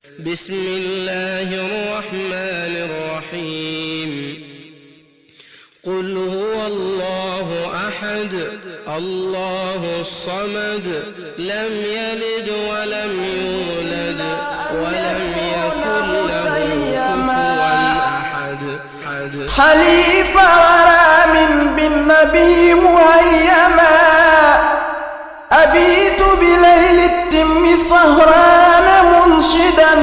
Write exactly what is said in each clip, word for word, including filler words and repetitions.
بسم الله الرحمن الرحيم. قل هو الله أحد، الله الصمد، لم يلد ولم يولد، ولم يكن له كفوا أحد. حليف غرام بالنبي مهيما، أبيت بليل التم سهران منشدا،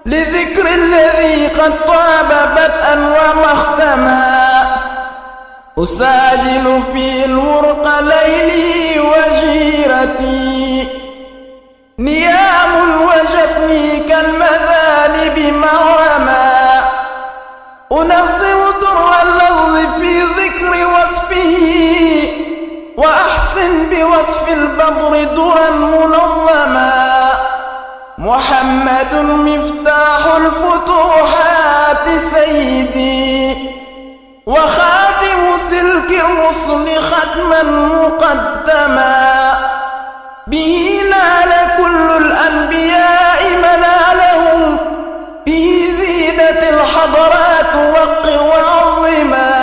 لذكر الذي قد طاب بدءا ومختما. أساجل في الورق ليلي وجيرتي، نيام وجفني كالمذانب مغرما. أنظم در اللفظ في ذكر وصفه، وأحسن بوصف البدر درا منظما. محمد مفتاح الفتوحات سيدي، وخاتم سلك الرسل ختما مقدما. به نال كل الأنبياء منالهم، به زينت الحضرات وقر وعظما.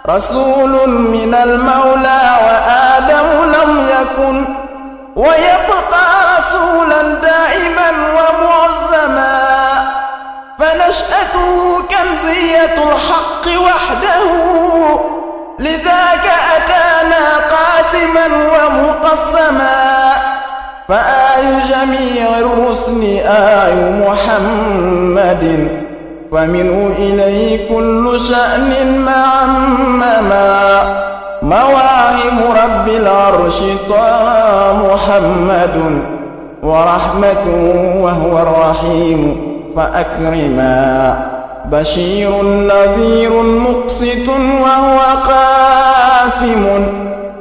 رسول من المولى وآدم لم يكن، ويبقى رسولا دائما ومعظما. فنشأته كنزية الحق وحده، لذاك أتانا قاسما ومقسما. فآي جميع الرسل آي محمد، فمنه إليه كل شأن معمما. مواهب رب العرش طه محمد، ورحمته وهو الرحيم فأكرما. بشير نذير مقسط وهو قاسم،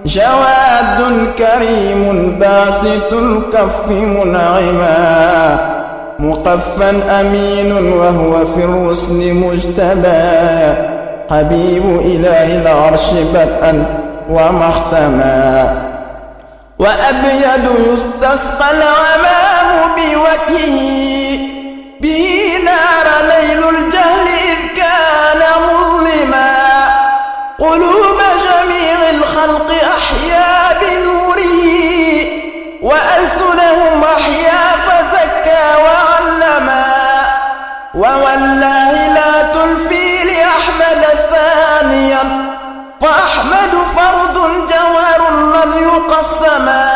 جواد كريم باسط الكف منعما. مقفا أمين وهو في الرسل مجتبى، حبيب إله العرش بدءا ومختما. وأبيض يستسقى الغمام بوجهه، به نار ليل الجهل إذ كان مظلما. قلوب جميع الخلق أحيا بنوره، وألسنهم أحيا فزكى وعلما. ووالله لا تلفي لأحمد ثانيا، فأحمد فرد جوهر لم يقسما.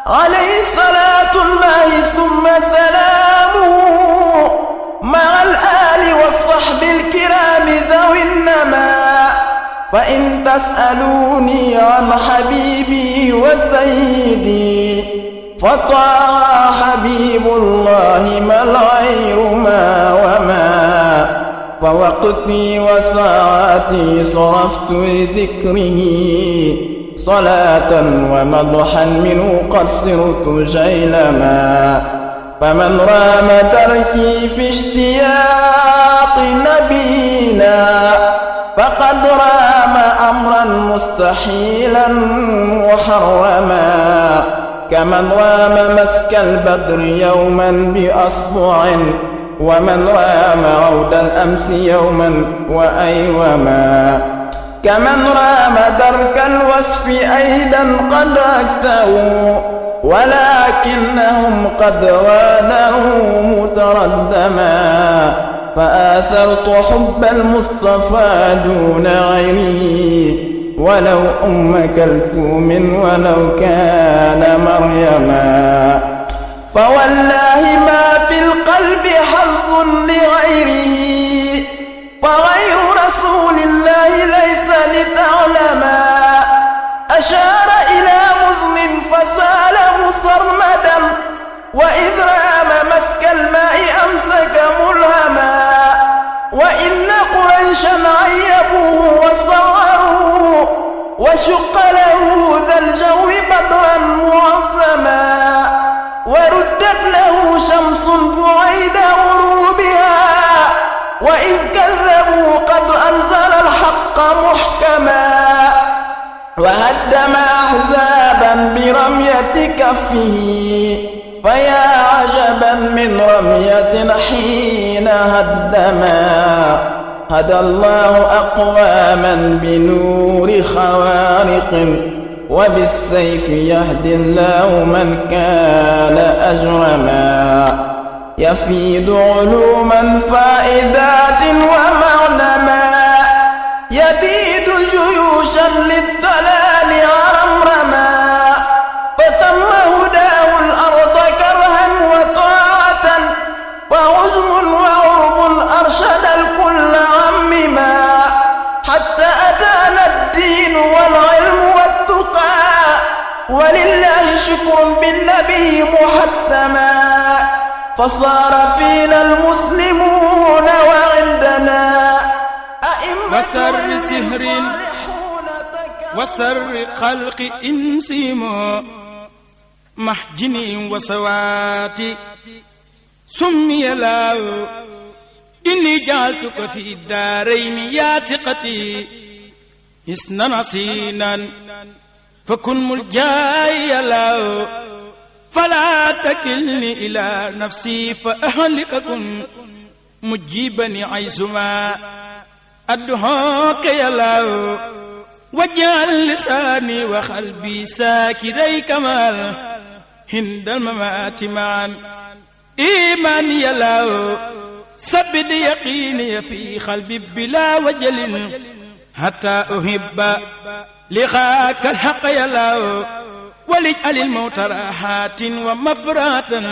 عليه صلاة الله ثم سلامه، مع الآل والصحب الكرام ذوي النما. فإن تسألوني عن حبيبي وسيدي، فطه حبيب الله ما الغير ما وما. فوقتي وساعتي صرفت لذكره، صلاة ومدحا منه قد صرت جيلما. فمن رام دركي في اشتياق نبينا، فقد رام أمرا مستحيلا محرما. كمن رام مسك البدر يوما بأصبع، ومن رام عود الأمس يوما وأيوما. كمن رام درك الوصف أيضا قد أكثروا، ولكنهم قد غادروا متردما. فآثرت حب المصطفى دون غيره، ولو أم كلثوم ولو كان مريما. فوالله ما في القلب حظ لغيره، فغير رسول الله ليس لتعلما. أشار إلى مزن فسال مسرمدا، وإذ رام مسك الماء أمسك ملهما. وإن قريشا عيبوه وصغروه، وشق له ذا الجو بدرا معظما. وردت له شمس بعيد غروبها، وإذ كذبوا قد أنزل الحق محكما. وهدم أحزابا برمية كفه، فيا عجبا من رمية حين هدما. هدى الله أقواما بنور خوارق، وبالسيف يهدي الله من كان أجرما. يفيض علوما فائدات ومعلما، يبيد جيوشا للضلال ورمرما، فتم هداه الأرض كرها وطاعة، فعجم وعرب أرشد الكل عمما، حتى أتانا الدين والعلم والتقى، ولله شكر بالنبي محتما، فصار فينا المسلمون وعندنا أئمة وسر علم سهر صالحون تكرما. وسر خلق إنسهم مع جن وسوات سمي الله. إني جعلتك في الدارين يا ثقتي حصنا حصينا، فكن ملجاي يا الله، فلا تكلني إلى نفسي فأهلك، كن مجيبني حيثما أدعوك يا الله، واجعل لساني وقلبي ذاكريك معا عند الممات معا. إيماني يا الله، ثبت يقيني في قلبي بلا وجل، حتى أحب لقاك الحق يا الله، ولجعل الموت راحة ومفرحة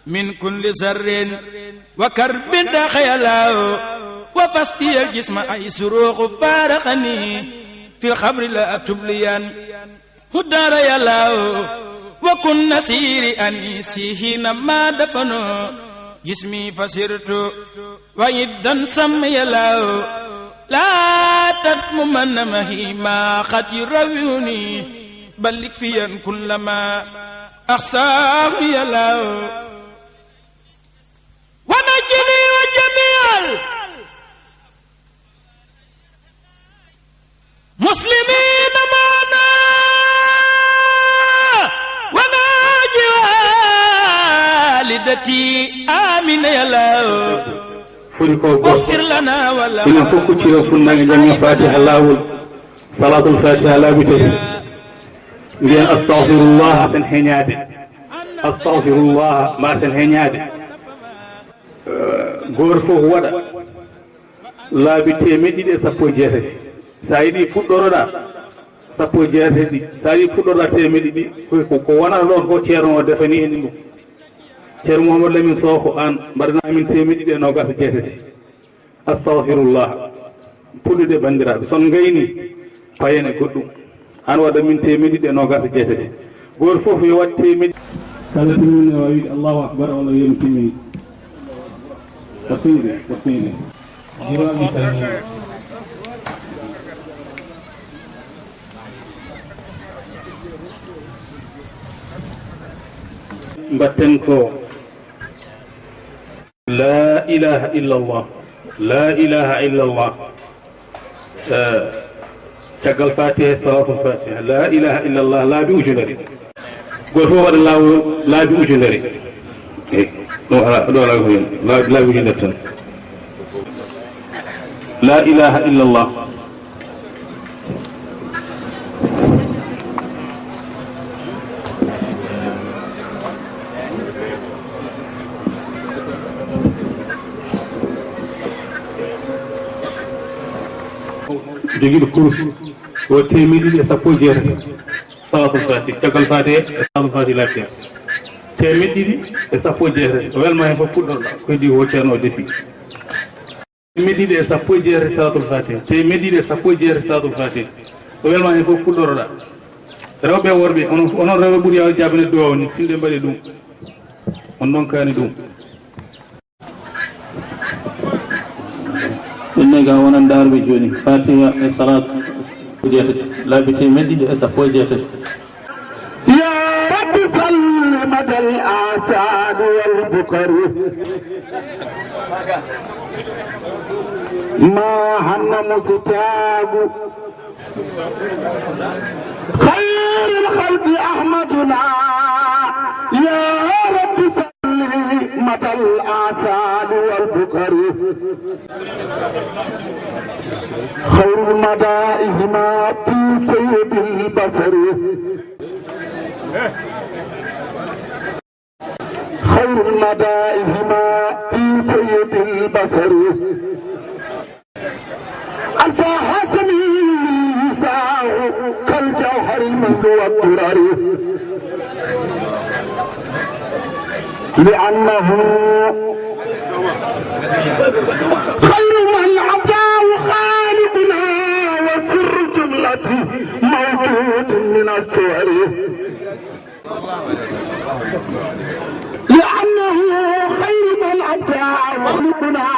من كل شر وكرب داخ يا الله، وفسقي الجسم أي سروق فارقني في القبر لا تبلين. هدار يا الله، وكن نصيري أنيسي حينما دفنوا جسمي فسرت وعدا سمي يا الله، لا تتممن معي ما قد يروعني، بل اكفيا كل ما أخشاه يا الله، ونجني وجميع مسلمين معنا وناجي والدتي. آمين يا الله. Foti ko goto. اغفر لنا ولهم. Enen fof kucciro funnange janngen Fatiha lawol. Salatul Fatiha laabi tati. Mbiyen astaghfirullah, sen heñaade. Astaghfirullah, ma sen heñaade. Eh, goto fof waɗa laabi teemeɗɗe ɗiɗi e sappo e jeetati. Sa yiɗi puɗɗoroɗa sappo e jeetati ɗi, sa yiɗi puɗɗoroɗa teemeɗɗe ɗiɗi, ko, ko, ko wonata ɗon ko ceerno o defani en ɗum. Ceerno Mouhamadou Lamine Sow, ko an mbaɗana min teemeɗɗe ɗiɗi e noogaas e jeetati. Astaghfirullah. Puɗɗude banndiraaɓe, son ngayni, payen e goɗɗum. An waɗa min teemeɗɗe ɗiɗi e noogaas e jeetati. Gooto fof yo waɗ teemeɗɗe. Kala timmini o wiide Allahu Akbar, walla yo mi timmini. Ko fiyde, ko fiyde. Juraaɓe tan. Mbatten ko La ilaha illallah. La ilaha illallah. Eh, caggal Fatiha, salatul Fatiha. La ilaha illallah, laabi ujunere. Goto fof waɗa laawo-, laabi ujunere. Eh, ɗum ala, ɗum ala ko hen. Laabi, laabi ujunere tan. La ilaha illallah. Jogiiɗo kurus o teemeɗɗe ɗiɗi e sappo e jeetati. Salatul Fatiha, caggal Fatiha e Salatul Fatiha laafiya. Teemeɗɗe ɗiɗi e sappo e jeetati. O welma hen fof puɗɗorɗa. Ko heddi ko Ceerno o defi. Teemeɗɗe ɗiɗi e sappo e jeetati Salatul Fatiha. Teemeɗɗe ɗiɗi e sappo e jeetati Salatul Fatiha. Ko welma hen fof puɗɗoroɗa. Rewɓe e worɓe, onon, onon rewɓe ɓuri yawde jaabine duwaw ni, sinɗe mbaɗi ɗum. On ɗon kaani ɗum. Ɗum ne ga wonan daarɓe jooni. Fatiha e salat ko jeetati. Laabi teemeɗɗe ɗiɗi e sappo e jeetati. يا رب صل مدى الآساد والبكر. ما هن مستاق خير الخلق أحمدنا. يا رب صل مدى الآثار والبكر. خير المدائهما في سيد البصر. خير مدائهما في سيد البصر. أنسى هاشمي يساع كالجوهر المنذور والدرر. لأنه خير من أبداه خالقنا وسر جملة موجود من الصور. لأنه خير من أبدى مخلوقنا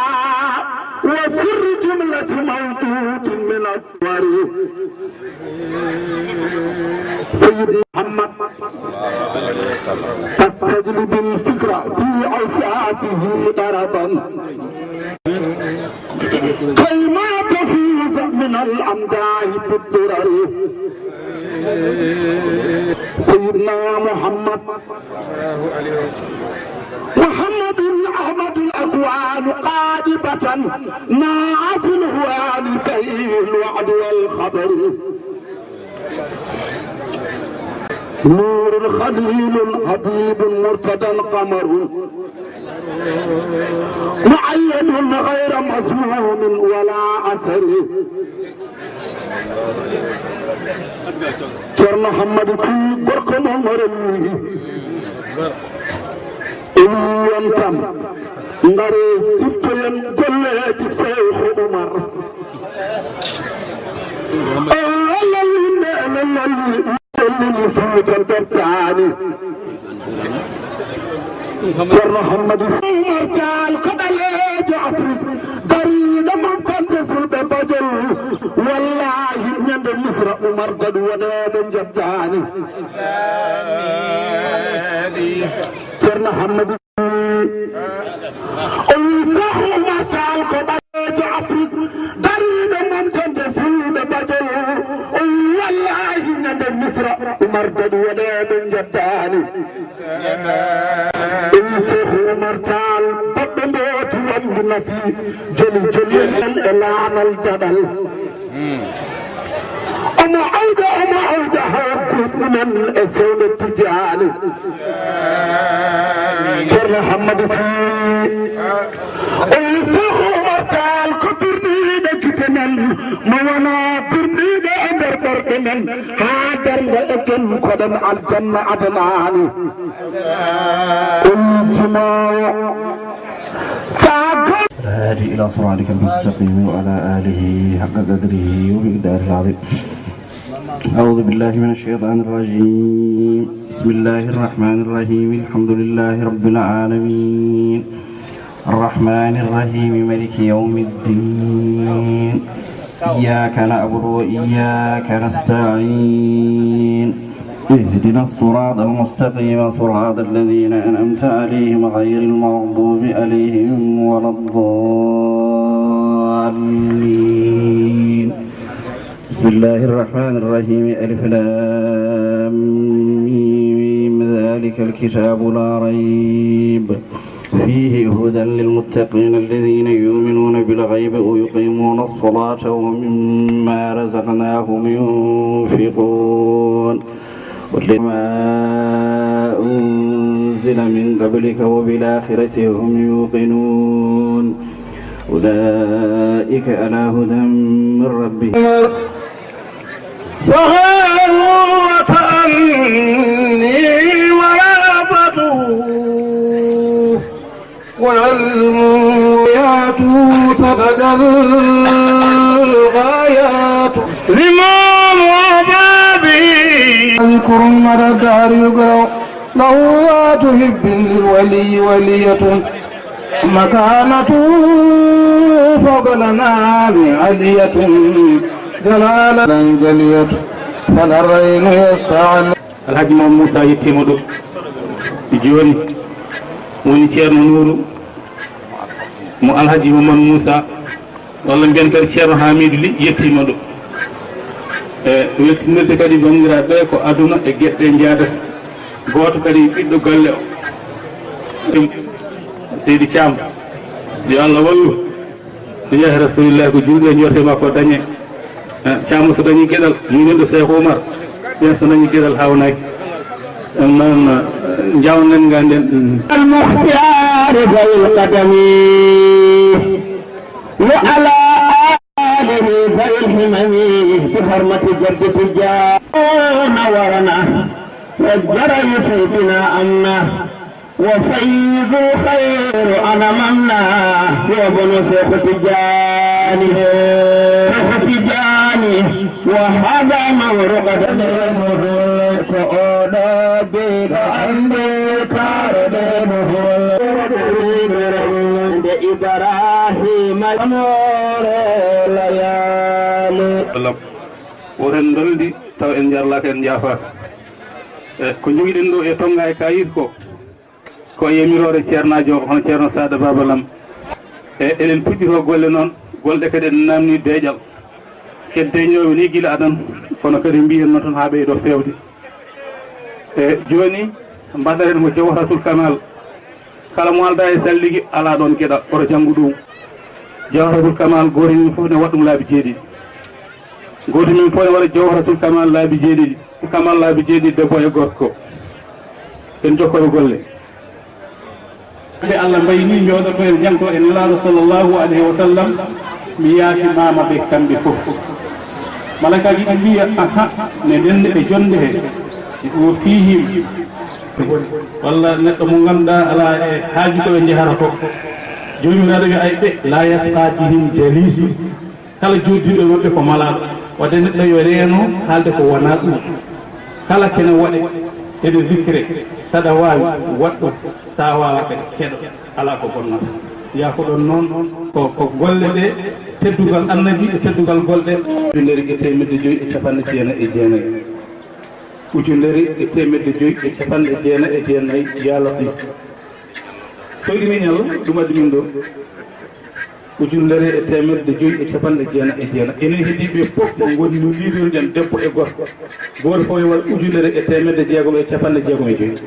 وسر جملة موجود من الصور. سيدنا محمد فاستجلب الفكر في أوصافه ضربا كيما تفوز من الأمداح بالدرر. سيدنا محمد، محمد أحمد الأكوان قاذبة، ناعى في الهوان سيل الوعد والخبر. نور خليل حبيب مرتضى قمر، مؤيد غير مذموم ولا أثر. Ceerno Hammadi Sii, gorko mo Ŋorel wi, emi yontam, ngare ciftoyen golleeji Seehu Umar. O lallinde, o lalli, lallini Fuuta Doptaani. Ceerno Hammadi Umar Taal ko ɓaleejo Afrik, dariiɗo mum fande Fulɓe Bajol. Wallaahi, ñande Misra Umar daɗi waɗeede njeddaani. Ceerno Hammadi o wi Seehu Umar Taal ko ɓaleejo Afrik, dariiɗo mum fande Fulɓe Bajol. O wi wallaahi, ñande Misra Umar daɗi waɗeede njeddaani. Ɓe wi Seeku Umar Taal, baɗɗo mbooti wamndu nafi, joli joli en e laamal daɗal. Omo awƴa, omo awƴa haa gusɗi men e fewndo Tijaani. Ceerno Hammadi Sii, o wi Seeku Umar Taal ko birniiɗo gite men, mo wonaa birniiɗo e nder ɓerɗe men, haa darnga e ken koɗen aljanna adanaani. O wi jimoowo, sago. الهادي إلى صراطك المستقيم وعلى آله حق قدره ومقداره العظيم. أعوذ بالله من الشيطان الرجيم. بسم الله الرحمن الرحيم. الحمد لله رب العالمين. الرحمن الرحيم. مالك يوم الدين. إياك نعبد وإياك نستعين. اهدنا الصراط المستقيم، صراط الذين أنعمت عليهم، غير المغضوب عليهم ولا الضالين. بسم الله الرحمن الرحيم. ألف لام ميم. ذلك الكتاب لا ريب فيه هدى للمتقين الذين يؤمنون بالغيب ويقيمون الصلاة ومما رزقناهم ينفقون. والذين ما أنزل من قبلك وبالآخرة هم يوقنون. أولئك على هدى من ربهم. سخاوة أني ورغبته وعلم ياتوا صدق الغايات. زمام أحبابي. ذكر مدى الدهر يقرأ له ذات حب للولي ولية مكانته فوق الأنام علية جلالة جلية فلا الرين يستعلي. Alhaji Mamadou Moussa yettiima ɗo. Jooni woni Ceerno Nuuru mo Alhaji Mamadou Moussa, walla mbiyen kadi Ceerno Hamidou Ly yettiima ɗo. E weltinirde kadi banndiraaɓe ɓe ko aduna e geɗe ɗe njaadata. Gooto kadi ɓiɗɗo galle o. Seydi Thiam, yo Allah wallu. Ɗum yahi Rasulillah ko juuɗe njorte makko dañe. Eh, Thiam so dañi geɗal, muñɗo Cheikh Oumar, ɓen so dañi geɗal haawnaki. Ɗum noon, eh, jawnen ngannden. المختار ذوي القدم وعلى آله ذوي الهمم بحرمة جد تجان ورنا وجرى سيدنا أمنا وفيض الخير أنا ممنا وابن شيخ تجاني، شيخ تجاني، وهذا نور قد ko oɗo biɗo andi karde muhol. Nde Ibrahima amore layani. Woren doldi taw en jarlaka, en jafaka. E ko jogiɗen ɗo e tonga e kayit ko, ko yamiroore ceernaajo o, hono Ceerno Saada Baaba Lam. E eɗen puɗɗitoo golle noon, golle kadi eɗen naamni deeƴal. Ken deeƴnooɓe ni gila adan, kono kadi mbiyen no tan haa ɓeydo feewde. E jooni, mbaɗɗen mo Jawharatul Kamal. Kala mo aldaa e salligi, alaa ɗoon geɗal, oto janngu ɗum. Jawharatul Kamal, gooto e min fof ne waɗa ɗum laabi jeeɗiɗi. Gooto e min fof ne waɗa Jawharatul Kamal laabi jeeɗiɗi. Kamal laabi jeeɗiɗi, debbo e gorko. En jokkoto golle. Ɓe Allah mbayi ni, njooɗoto en, janto e Nelaaɗo sallallahu alayhi wa sallam, mi yaafimaama ɓe kamɓe fof. Malaykaaji ɗi mbiya, aha, ne ndenndi e jonnde he, wo fiihim. Walla neɗɗo mo ngannduɗaa alaa e haaju ko ɓe njahata to. Joomiraaɗo wiya, ay ɓe, la yasqa bihim jalisu. Kala jooɗiiɗo e maɓɓe ko malaaɗo. Waɗde neɗɗo yo reeno haalde ko wonaa ɗum. Kala kene waɗe, ene zikre, saɗa waawi, waɗ ɗum, sa waawa kadi, keɗo, alaa ko bonnata. Yaafoɗon noon, ko, ko golle ɗe, teddungal Annabi e teddungal golle ɗe. Ujunere e teemedde joyi e capanɗe jeenayi e jeenayi. Ujunere e teemedde joyi e capanɗe jeenayi e jeenayi, yaa Latif. Soyɗi miñal, ɗum addi min ɗo. Ujunere e teemedde joyi e capanɗe jeenayi e jeenayi. Enen heddiiɓe fof ko ngoni no liidoruɗen debbo e gorko. Gooto fof yo waɗ ujunere e teemedde jeegom e capanɗe jeegom e joyi.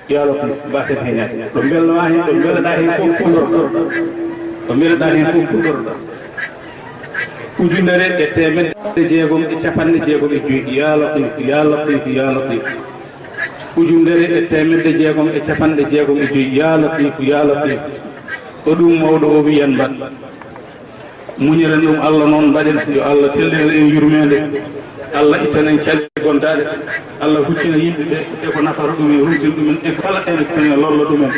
Yo Allah ko mbasen heñaade. Ɗo mbelma heen, ɗo mbeleɗaa heen fof puɗɗorɗo. Ɗo mbeleɗaa heen fof puɗɗorɗo. Ujunere e teemedde jeegom e capanɗe jeegom e joyi. Ya Latif, ya Latif, ya Latif. Ujunere e teemedde jeegom e capanɗe jeegom e joyi. Ya Latif, ya Latif. Ko ɗum mawɗo o wiyan mbaɗ. Muñiren ɗum Allah noon mbaɗen, yo Allah tellin en yurmeende, Allah ittan en caɗeele gontaaɗe, Allah huccina yimɓe ɓe e ko nafata ɗumen, runtina ɗumen e kala en, en lorla ɗumen.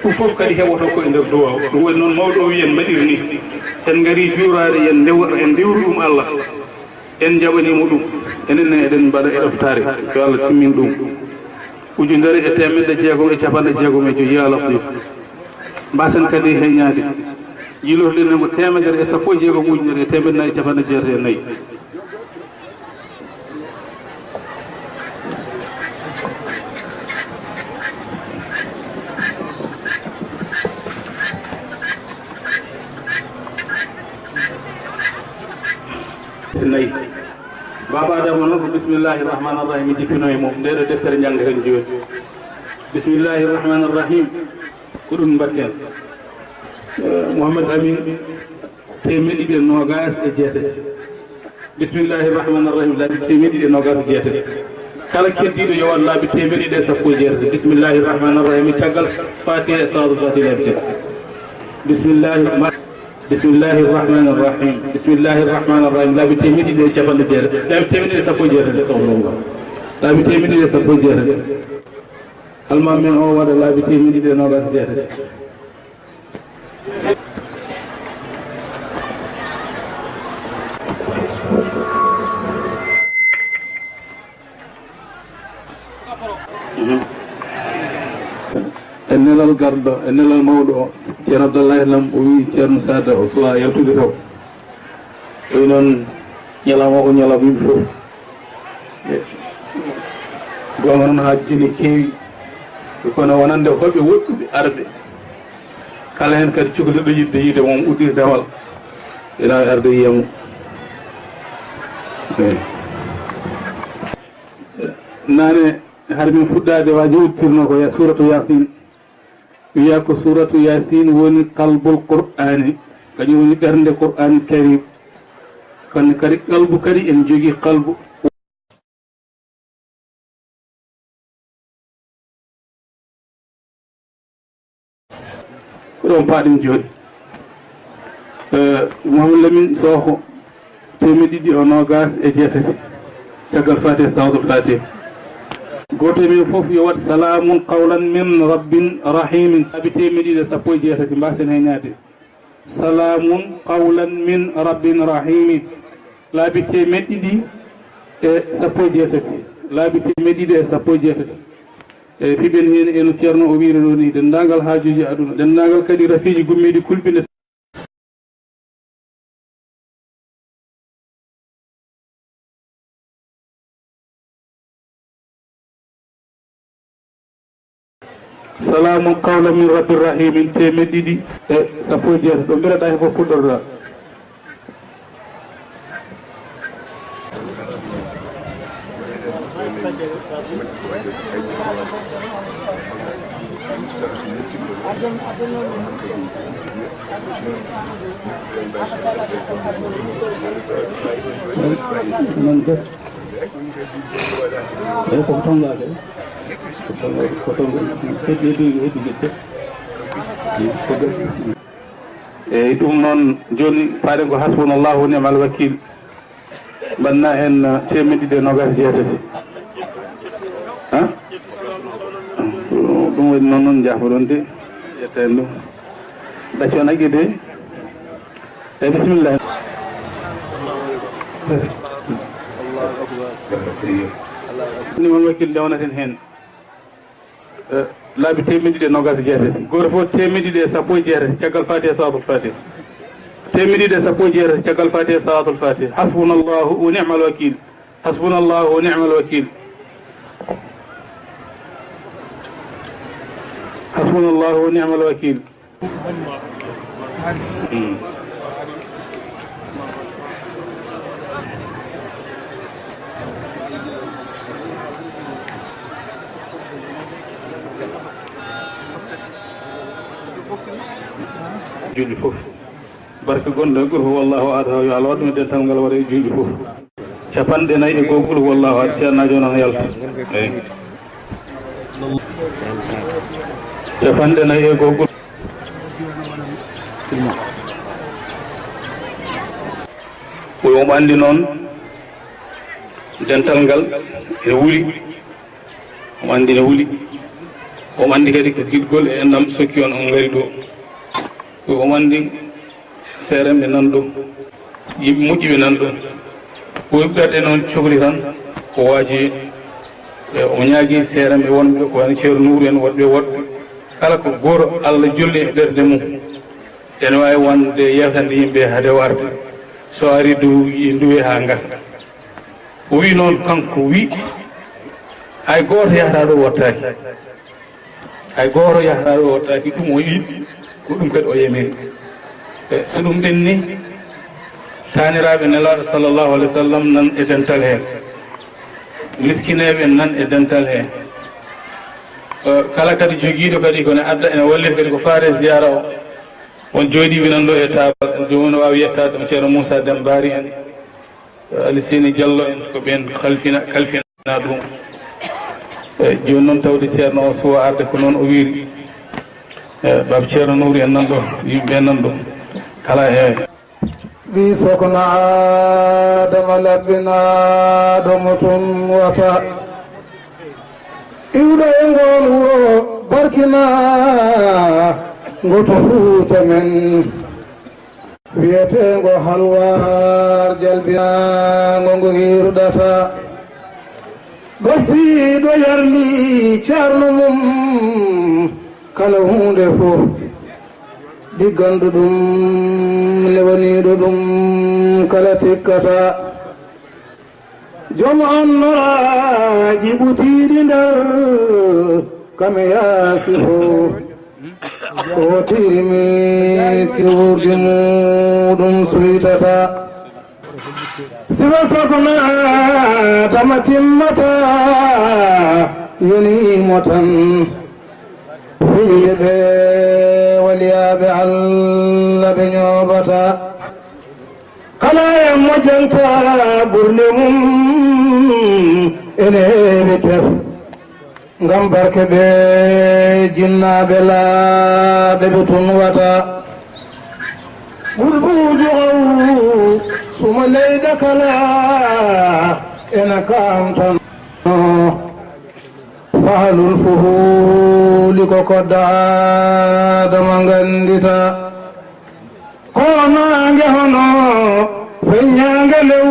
Ɗum fof kadi heɓoto ko e nder duwaaw. Ɗum waɗi noon mawɗo o wiyen mbaɗir ni, sen ngari juuraade yen ndew-, en ndewru ɗum Allah, en njaɓaniima ɗum, enen ne eɗen mbaɗa e ɗoftaare, yo Allah timmin ɗum. Ujunere e teemedde jeegom e capanɗe jeegom e joyi, yaa Latif. Mbasen kadi heñaade. Yiilotoɗen ko teemedere e sappo e jeegom ujunere e teemedde nayi e capanɗe jeetati e nayi. Nayi. Baaba Adama noon ko bismillahi rahmani rahim, mi jippino e mum. Nde ɗo deftere njanngaten jooni. Bismillahi rahmani rahim. Ko ɗum mbaɗten. Eh, Mouhamed Amin, teemeɗɗe ɗiɗi e noogaas e jeetati. Bismillahi rahmani rahim. Laabi teemeɗɗe ɗiɗi e noogaas e jeetati. Kala keddiiɗo yo waɗ laabi teemeɗɗe ɗiɗi e sappo e jeetati. Bismillahi rahmani rahim. Caggal Fatiha e Salaatul Fatiha laabi tati. Bismillahi rahmani Bismillahi rahmani rahim. Bismillahi rahmani rahim. Laabi teemeɗɗe ɗiɗi e capanɗe jeetati. Laabi teemeɗɗe ɗiɗi e sappo e jeetati. Laabi teemeɗɗe ɗiɗi e sappo e jeetati. Almaami men o waɗa laabi teemeɗɗe ɗiɗi e noogaas e jeetati. E nelal garɗo, e nelal mawɗo o, Ceerno Abdallahi Lam, o wii Ceerno Saada o suwaa yaltude taw. O wii noon ñalawma o ko ñalawma yimɓe fof. E goonga noon, haaju ne keewi, kono wonande hoɓe woɗɗuɓe arɓe. Kala heen kadi cukalel ɗo yiɗde yiide mo, udditi dewal, ina arde yiyamo. Eey. Naane, hade min fuɗɗaade, waaji udditirno ko ya-, suuratu Yaasin. Wiya ko suuratu Yaasin woni qalbul Qur'aani, kañum woni ɓernde Qur'aani Kariim. Kono kadi qalbu kadi ene jogii qalbu. Ko ɗoon paaɗen jooni. Eh, Mouhamadou Lamine Sokho, teemedde ɗiɗi e noogaas e jeetati, caggal Faatiha, Salaatul Faatiha. Gooto e men fof yo waɗ salaamun qawlan min rabbin rahimin. Laabi teemedde ɗiɗi e sappo e jeetati, mbaasen heen ñaade. Salaamun qawlan min rabbin rahimin. Laabi teemedde ɗiɗi e sappo e jeetati. Laabi teemedde ɗiɗi e sappo e jeetati. E piɓen heen, eno Ceerno o wiiri ɗo ni, denndaangal haajuuji aduna, denndaangal kadi rafiiji gummiiɗi kulɓinɗe. Salaamun qawlan min rabbir rahimin, teemedde ɗiɗi e sappo e jeetati. Ɗo mbiɗa ɗa he fof puɗɗorɗa. Noon de. Eyi, koko tongaade. Ko tonga-, ko tonga-, heddi, heddi, heddi jette. Ko gasi. Eyi, ɗum noon, jooni paaɗen ko hasbunallahu wa ni'mal wakil. Mbaɗna heen, uh, teemedde ɗiɗi e noogaas e jeetati. Ha? Ɗum waɗi noon, noon njaafoɗon de. Ƴetta heen ɗum. Ɗacce on haqqe de. Eyi, bisimilla. Ni on wakil ndewnaten heen. Eh, laabi teemedde ɗiɗi e noogaas e jeetati. Gooto fof teemedde ɗiɗi e sappo e jeetati, caggal Faatiha, Salaatul Faatiha. Teemedde ɗiɗi e sappo e jeetati, caggal Faatiha, Salaatul Faatiha. Hasbunallahu wa ni'mal wakil. Hasbunallahu wa ni'mal wakil. Hasbunallahu wa ni'mal wakil. Julli fof. Barke gonɗo e qul huwallahu ahad, yo Allah waɗ ɗum e dental ngal, waɗa e juuɗe fof. Capanɗe nayi e goo qul huwallahu ahad, ceernaajo o nana yalta. Eyi. Capanɗe nayi e goo qul. Ko omo anndi noon dental ngal ene wuli. Omo anndi ene wuli. Omo anndi kadi ko giɗgol e enɗam sokki on, on ngari ɗo. Ko omo anndi seerenɓe nan ɗo, yimɓe moƴƴuɓe nan ɗo. Ko ɓerɗe noon cokli tan, ko waaji. E o ñaagi seerenɓe wonɓe ko wano Ceerno Nuuru en, woɗɓe woɗɓe. Kala ko gooto Allah jolni e ɓerɗe mum, ene waawi wonde yewtande yimɓe hade warde. So ari du-, duwe haa ngasa. O wi noon, kanko wi, hay gooto yahata ɗo wottaaki. Hay gooto yahata ɗo wottaaki, ɗum o yiɗi, ko ɗum kadi o yamiri. E so ɗum ɓenni, taaniraaɓe Nelaaɗo sallallahu alaihi wasallam nan e dental he, miskineeɓe nan e dental he. E kala kadi jogiiɗo kadi ko ne adda, ene wallita kadi ko faare ziyaara o. On jooɗiiɓe nan ɗo e taabal, joomum no waawi yettaade ɗum, Ceerno Muusaa Dembaari en. Aliseyni Jallo en, ko ɓeen halfina, kalfina ɗum. E jooni noon, tawde Ceerno o suwa arde, ko noon o wiiri. E Baaba Ceerno Nuuru en nan ɗo, yimɓe nan ɗo, kala e. Ɓii Sokna Aadama laɓɓinaaɗo mo tun wata. Iwɗo e ngoon wuro barkinaa, ngo to Fuuta men. Wiyeteengo Halwaar, jalbinaango ngo hirɗata. Goftiiɗo yarli ceerno mum, kala huunde fof. Digganɗo ɗum, newaniiɗo ɗum, kala tikkata. Joom annoraaji ɓutiiɗi nder kam e yaasi fof. Ko tiri miski wuurdi muuɗum suytata. Sifa Sokna Aadama timmata, yoniimo tan. Hinde ɓe waliyaaɓe Allah ɓe ñooɓata. Kala en mo janta ɓurle mum ene heewi tef. Ngam barke ɓe jinnaaɓe laaɓe ɓe tunwata. Gulbuujo aw suma leyɗe kala ena kaamtano. Fahalul fuhuuli ko kodda Adama nganndita. Ko naange hono feññaange lew,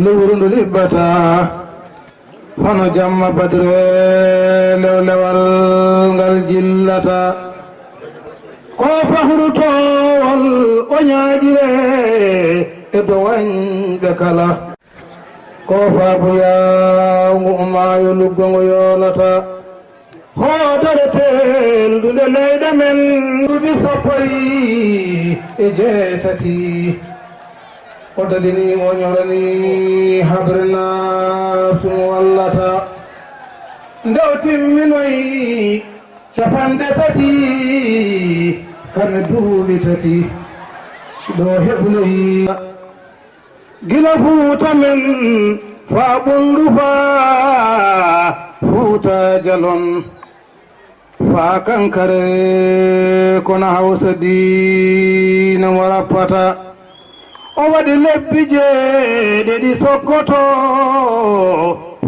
lewru ndu liɓɓata. Hono jamma badre lewlewal ngal jillata. Ko fahru toowal o ñaaƴire e dowañɓe kala. Ko faabu yaawngu maayo luggo ngo yoolata. Hoodere teelɗunde leyɗe men duuɓi sappo e jeetati. O dalini, o ñorani habre naasu mo wallata. Nde o timminoyi capanɗe tati, kame duuɓi tati, ɗo heɓloyi. Gila Fuuta men faa Ɓunndu faa Fuuta Jalon, faa Kankare, kono Hawsa diina mo rappata. O waɗi lebbi jeeɗiɗi Sokoto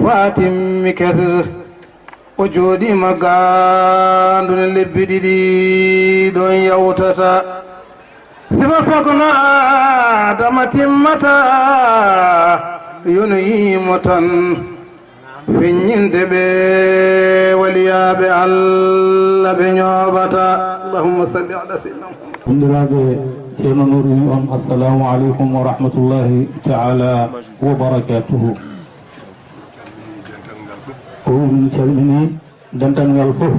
faa timmi Kees. O jooɗiima Gaandu ne lebbi ɗiɗi ɗoon yawtata. Sifa Sokhna Adama timmata, yonoyiimo tan feññinde ɓe waliyaaɓe Allah ɓe ñooɓata. Allahumma salli ala sayyidina Muhammad. Banndiraaɓe, Ceerno Nuur wi on, assalamu aleykum wa rahmatullahi taala wa barakatuhu. Ko min calmini dental ngal fof.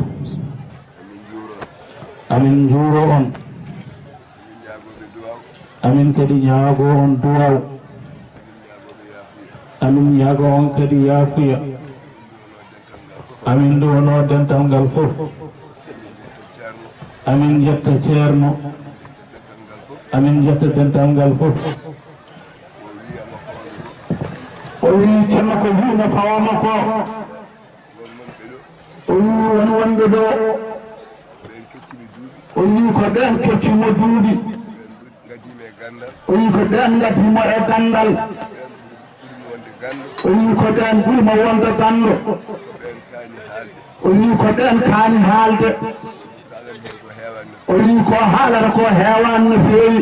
Amin njuuro on. Amin kadi ñaago on duwaw. Amin ñaago on kadi yaafuya. Amin nduwono dental ngal fof. Amin njetta Ceerno. Amin njetta dental ngal fof. O wii Ceerno ko wii no fawaama ko. O wii won wonɓe ɗo. O wii ko ɓeen keccimo duuɓi. O wii ko ɓeen ngaddiimo e ganndal. O wii ko ɓeen ɓurimo wonde ganndo. O wii ko ɓeen kaani haalde. O wii ko haalata ko heewaani no feewi.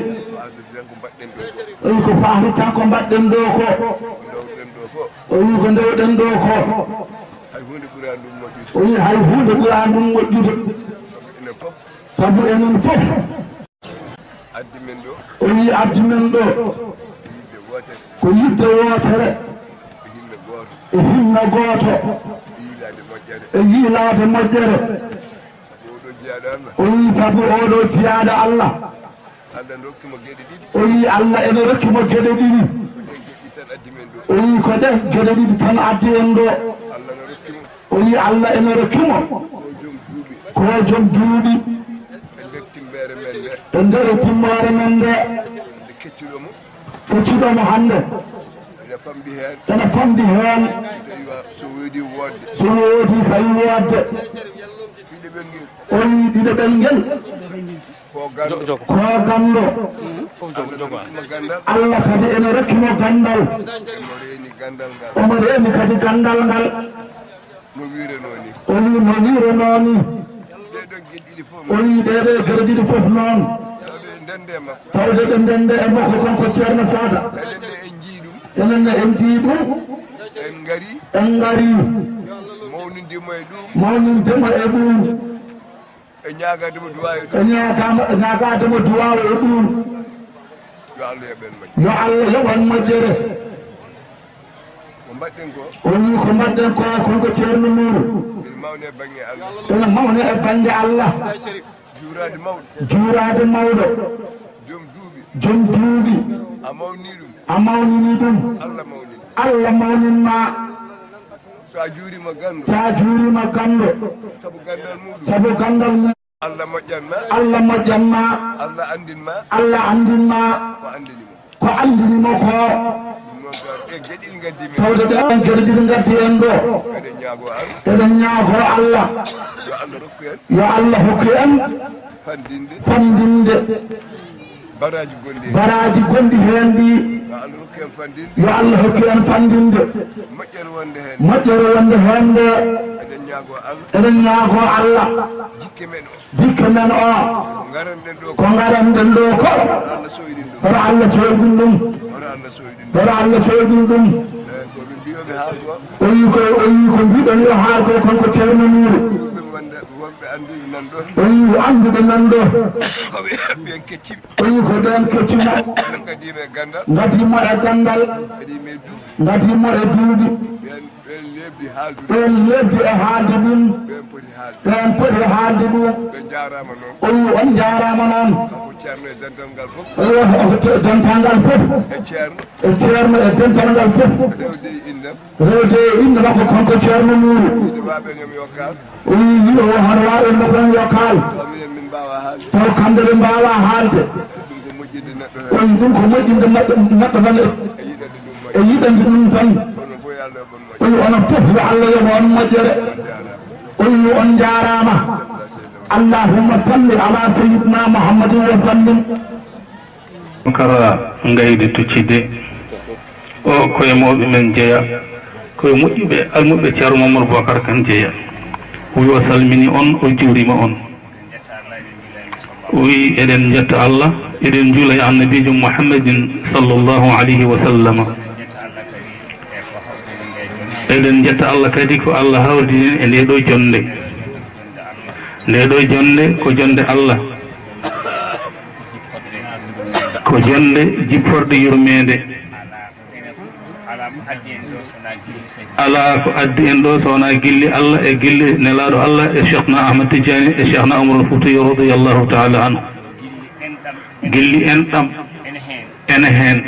O wii ko faati tan ko mbaɗɗen ɗo ko. O wii ko ndewɗen ɗo ko. O wii hay huunde ɓuraa ɗum moƴƴude. Sabu enen fof. O wii addi men ɗo. Ko yidde wootere. E hinno gooto. E yiilaade moƴƴere. O wii sabu oɗo jiyaaɗo Allah. O wii Allah ene rokki mo geɗe ɗiɗi. O wii ko ɗen geɗe ɗiɗi tan addi en ɗo. O wii Allah ene rokki mo. Ko joom duuɓi. E nder timmoore men nde. Keccuɗo mo hannde. Ene famɗi heen. So woodi fay woodde. O wii ɗiɗo ɓen ngel. Ko ganndo. Allah kadi ene rokki mo ganndal. Omo reeni kadi ganndal ngal. O wii no wiironoo ni. O wii ɗee ɗoo geɗe ɗiɗi fof noon. Tawde ɓe ndenndi e makko kanko Ceerno Saada. Enen ne en njii ɗum. En ngarii. Mawninde mo e ɗum. E ñaagaade mo duwaaw e ɗum. E ñaagaade mo duwaaw e ɗum. Yo Allah yoɓan moƴƴere. Ko mbaɗɗen ko. O wii ko mbaɗɗen ko, kanko Ceerno Nuuru. Ene mawni e bannge Allah. Ene mawni e bannge Allah. Juuraade mawɗo. Juuraade mawɗo. Joom duuɓi. Joom duuɓi. A mawnini ɗum. A mawnini ɗum. Allah mawnin ma. So a juuriima ganndo. So a juuriima ganndo. Sabu ganndal muɗum. Sabu ganndal mum. Allah moƴƴan ma. Allah moƴƴan ma. Allah anndin ma. Allah anndin ma. Ko anndini mo. Ko anndini mo ko. Ɗum noon, ko e geɗe ɗiɗi ngaddi mi. Tawde ɗeen geɗe ɗiɗi ngaddi en ɗo. Eɗen ñaagoo Allah. Eɗen ñaagoo Allah. Yo Allah rokku en. Yo Allah hokku en. Fanndinde. Fanndinde. Baraaji gonɗi heen. Baraaji gonɗi heen ɗi. Yo Allah rokku en fanndinde. Yo Allah hokku en fanndinde. Moƴƴere wonde heen. Moƴƴere wonde heen nde. Eɗen ñaagoo Allah. Eɗen ñaagoo Allah. Jikke men o. Jikke men o. Ko ngaranɗen ɗo ko. Ko ngaranɗen ɗo ko. Wota Allah soynin ɗum. Wota Allah soynin ɗum. Wota Allah soynin ɗum. Wota Allah soynin ɗum. Eeyi, ko min mbiyooɓe haal ko. O wii ko, o wii ko mbiɗon yo haal ko, kanko Ceerno Nuuru. Wonɓe wonde, wonɓe annduɓe nan ɗo. O wii annduɓe nan ɗo. Ko ɓe, ɓen kecciɓe. O wii ko ɓen kecci mo. Ngadii mo e ganndal. Ngadii mo e ganndal. Ngadii mo e duuɓi. Ngadii mo e duuɓi. Ɓen, ɓen leɓɗi haaldude. Ɓen leɓɗi e haalde ɗum. Ɓen poti haalde. Ɓen poti haalde ɗum. Ɓe njaaraama noon. O wii on njaaraama noon. Kanko Ceerno e dental ngal fof. O wii o, o, dental ngal fof. E Ceerno. E Ceerno e dental ngal fof. Rewde e innde. Rewde e innde makko kanko Ceerno Nuuru. Yiɗo waaɓe ngam yo kaal. O wii, yiɗo o hono waaɓe makko ngam yo kaal. Taw minen min mbaawaa haalde. Taw kamɓe ɓe mbaawaa haalde. Ɗum ko moƴƴinde neɗɗo tan. Kono ɗum ko moƴƴinde neɗɗo, neɗɗo tan e, e yiɗande ɗum moƴƴa. E yiɗande ɗum tan. Kono fof yo Allah waɗ moƴƴa. O wii, onon fof yo Allah yoɓ on moƴƴere. On njaaraama. O wii, on njaaraama. Allahumma salli ala sayyidina Muhammadin wa sallim. Kara ngayde tuccide o, ko e mawɓe men jeya, ko e moƴƴuɓe, almuɓɓe Ceerno Mamadou Bocar Kane jeya. O wi o salmini on, o juurima on. O wi eɗen njetta Allah, eɗen njuula e Annabiijo Muhammadin sallallahu alayhi wa sallam. Eɗen njetta Allah kadi ko Allah hawridini en e nde ɗo jonnde. Nde ɗo jonnde ko jonnde Allah. Ko jonnde jipporɗe yurmeende. Alaa ko addi en ɗo so wonaa gilli Allah e gilli Nelaaɗo Allah e Cheikhna Ahmad Tidiane e Cheikhna Oumar Foutiyou radiyallahu taala anhu. Gilli enɗam ene heen.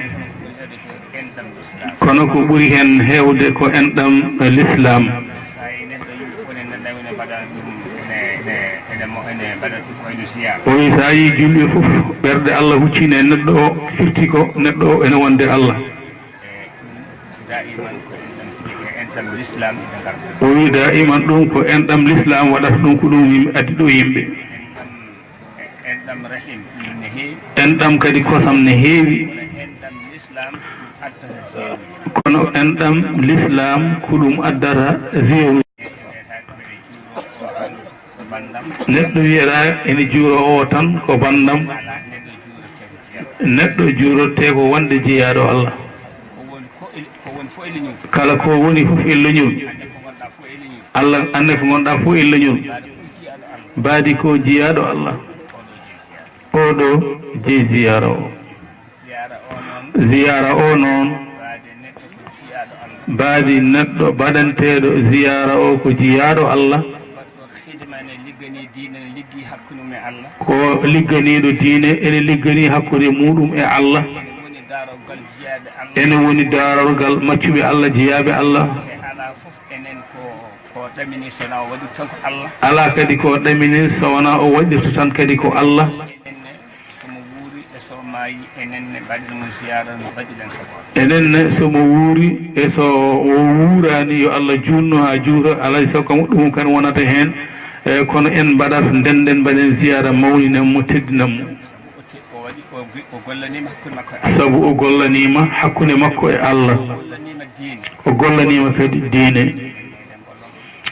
Kono ko ɓuri heen heewde ko enɗam lislaam. O wi, so a yii julɓe fof, ɓerɗe Allah huccine e neɗɗo o, firti ko neɗɗo o, neɗɗo o ene wonde Allah. O wi, daiman ɗum ko enɗam lislaam waɗata ɗum, ko ɗum yimɓe addi ɗo yimɓe. Enɗam rahim ne heewi. Enɗam kadi kosam ne heewi. Kono enɗam lislaam ɗum addata zero. Kono enɗam lislaam ko ɗum addata zero. Neɗɗo wiyata ene juuro o tan ko banndam. Neɗɗo juurotee ko wonde jeyaaɗo Allah. Kala ko woni fof e leñol. Allah, annde ko ngonɗaa fof e leñol. Mbaadi ko jiyaaɗo Allah. Oɗo jeyi ziyaara o. Ziyaara o noon, mbaadi neɗɗo baɗanteeɗo ziyaara o ko jiyaaɗo Allah. Ko ligganiiɗo diine, ene ligganii hakkunde muɗum e Allah. Ene woni daarorgal maccuɓe Allah, jiyaaɓe Allah. Alaa kadi ko ɗamini so wonaa o waɗirta tan kadi ko Allah. Enen ne, so mo wuuri e so o maayi, enen ne mbaɗen mo ziyaara no mbaɗiɗen sagoore. Enen ne, so mo wuuri e so o wuuraani, yo Allah juutno haa juuta, alaa e sago kam ɗum kan wonata heen. E, kono en mbaɗat, ndennden mbaɗen ziyaara, mawninen mo, teddinen mo. Sabu o te-, o waɗi, o gwi-, o gollaniima hakkunde makko e Allah. Sabu o gollaniima hakkunde makko e Allah. O gollaniima diine. O gollaniima kadi diine.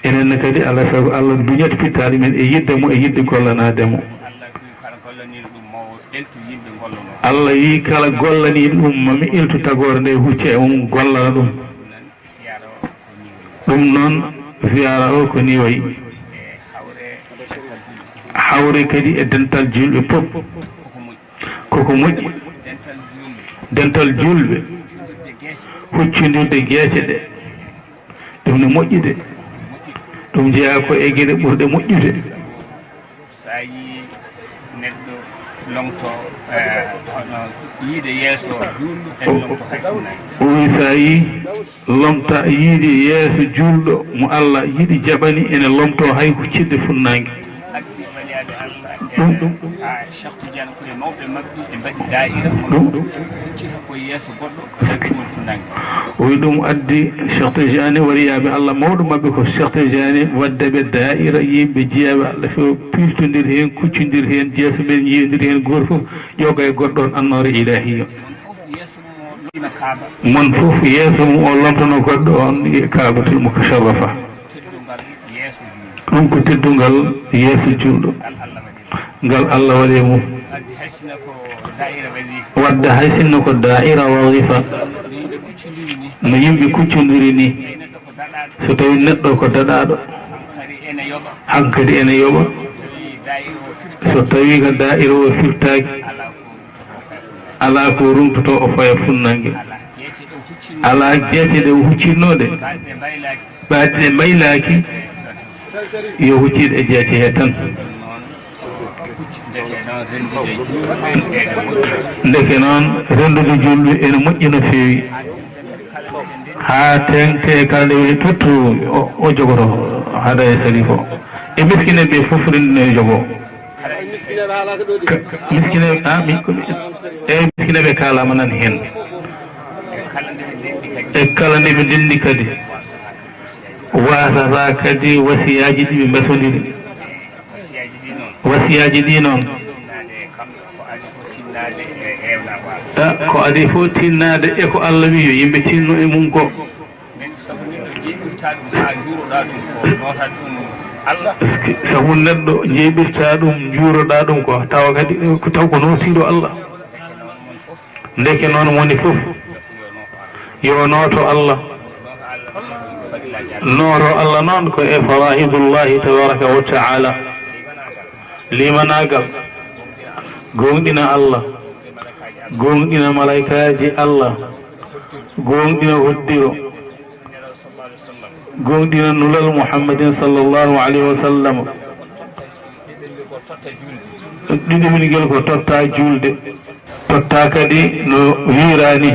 Enen ne kadi, alaa sago Allah duñat pittaali men e yiɗde mo, e yiɗde gollanaade mo. Allah wi kala gollaniiɗo ɗum, mo eltu yimɓe ngollanoo. Allah wi kala gollaniiɗo ɗum, ma mi eltu tagoore nde, hucca e mum, gollana ɗum. Ɗum noon, ziyaara o ko ni wayi. Hawre kadi e dental julɓe fof. Koko moƴƴi. Dental julɓe. Huccondirde geece ɗe. Ɗum ne moƴƴi de. Ɗum jeyaa ko e geɗe ɓurɗe moƴƴude. So a yii neɗɗo Lomto, eh, hono yiide yeeso juulɗo en lomto hay funnaange. O wi so a yii lomta yiide yeeso juulɗo mo Allah yiɗi jaɓani ene lomto hay huccitde funnaange. Addi waliyaaɓe Allah e ɗum, ɗum. A Cheikh Tidiane ko e mawɓe maɓɓe ɓe mbaɗi daa'ira ɗum, ɗum. Huccita ko yeeso goɗɗo. O wi ɗum addi Cheikh Tidiane, waliyaaɓe Allah mawɗo maɓɓe ko Cheikh Tidiane, wadde ɓe daa'ira yimɓe jiyaaɓe Allah few, pirtondir heen, kuccondir heen, jeeso men yiyondir heen, gooto fof ƴooga e goɗɗo on annoore ilaahiya. Mon fof yeeso mum o lomtano goɗɗo on e Kaabatul Mukarrama. Ɗum ko teddungal yeeso juulɗo. Ngal Allah waɗi e mum. Wadde hay sinno ko daa'ira wazifa, no yimɓe kuccondiri ni, so tawi neɗɗo ko daɗaaɗo, hankadi ene yoɓa. So tawi ko daa'ira o firtaaki, alaa ko rumtoto o faya funnaange. Alaa jeece ɗe o huccinnoo ɗe. Ɓaade ɗe mbaylaaki, yo huccit e jeece he tan. Ndeke noon, renndude juulɓe ene moƴƴi no feewi. Haa teeŋti e kala nde weli tottu, o, o jogoto hada e saliif o. E miskineeɓe fof renndino e jogo. Ka-, miskineeɓe, a, mi, ko mi, eeyi, miskineeɓe kaalaama nan heen. E kala nde ɓe ndenndi kadi. Waasata kadi wasiyaaji ɗi ɓe mbasondiri. Wasiyaaji ɗi noon. A, ko adii fof tinnaade e ko Allah wi yo yimɓe tinno e mum ko. Est-ce que sabu neɗɗo jeyɓirta ɗum, njuuroɗa ɗum ko, tawa kadi ko, taw ko nootiiɗo Allah. Ndeke noon moni fof yo nooto Allah. Nooro Allah noon ko e faraidullahi tabaraka wa taala. Limanaagal, gooŋɗina Allah, gooŋɗina malaykaaji Allah, gooŋɗina hoddiro, gooŋɗina nulal Muhammadin sallallahu alayhi wa sallam. Ɗiɗaɓingel ko totta juulde, totta kadi no wiiraani.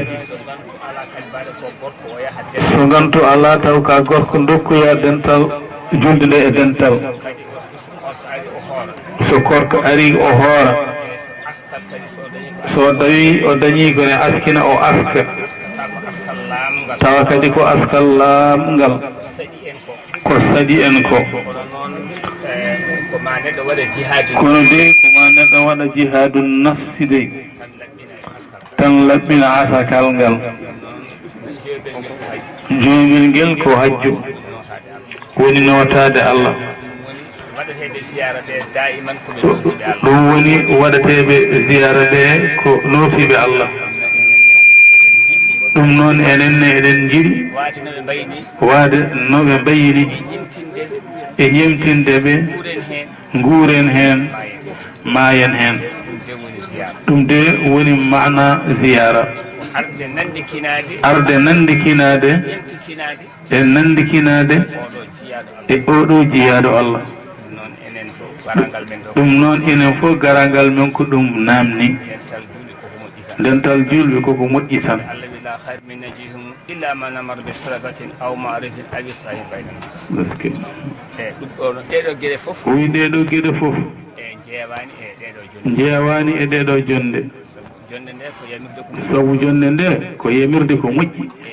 So ngantu alaa taw ka gorko, ndokkoya dental juulde nde e dental. So korka ari o hoora. So tawi o dañi ko ne askina o aska. Tawa kadi ko askal laamngal. Ko saɗi en ko. Kono de ko ma neɗɗo waɗa jihaadu nafsi de. Tan laɓɓina asakal ngal. Joomil ngel ko hajju. Woni nootaade Allah. Ɗum woni waɗateeɓe ziyaara ɓe ko nootiiɓe Allah. Ɗum noon enen ne eɗen njiɗi waade no ɓe mbayini e ñemtinde ɓe, nguuren heen, maayen heen. Ɗum de woni maana ziyaara. Arde nanndikinaade. E nanndikinaade e oɗo jiyaaɗo Allah. Ɗum noon enen fof garangal men ko ɗum naamni. Dental juulɓe koko moƴƴi tan. Illa man amara bi sadaqatin aw ma'rufin aw islahin bayna nas. Gaskiya. E ɗum ɗo, ɗeɗo geɗe fof. O wi ɗeɗo geɗe fof. E jeewaani e ɗeɗo jonde. Jeewaani e ɗeɗo jonde. Jonde nde ko yamirde ko moƴƴi. Sabu jonde nde ko yamirde ko moƴƴi. E,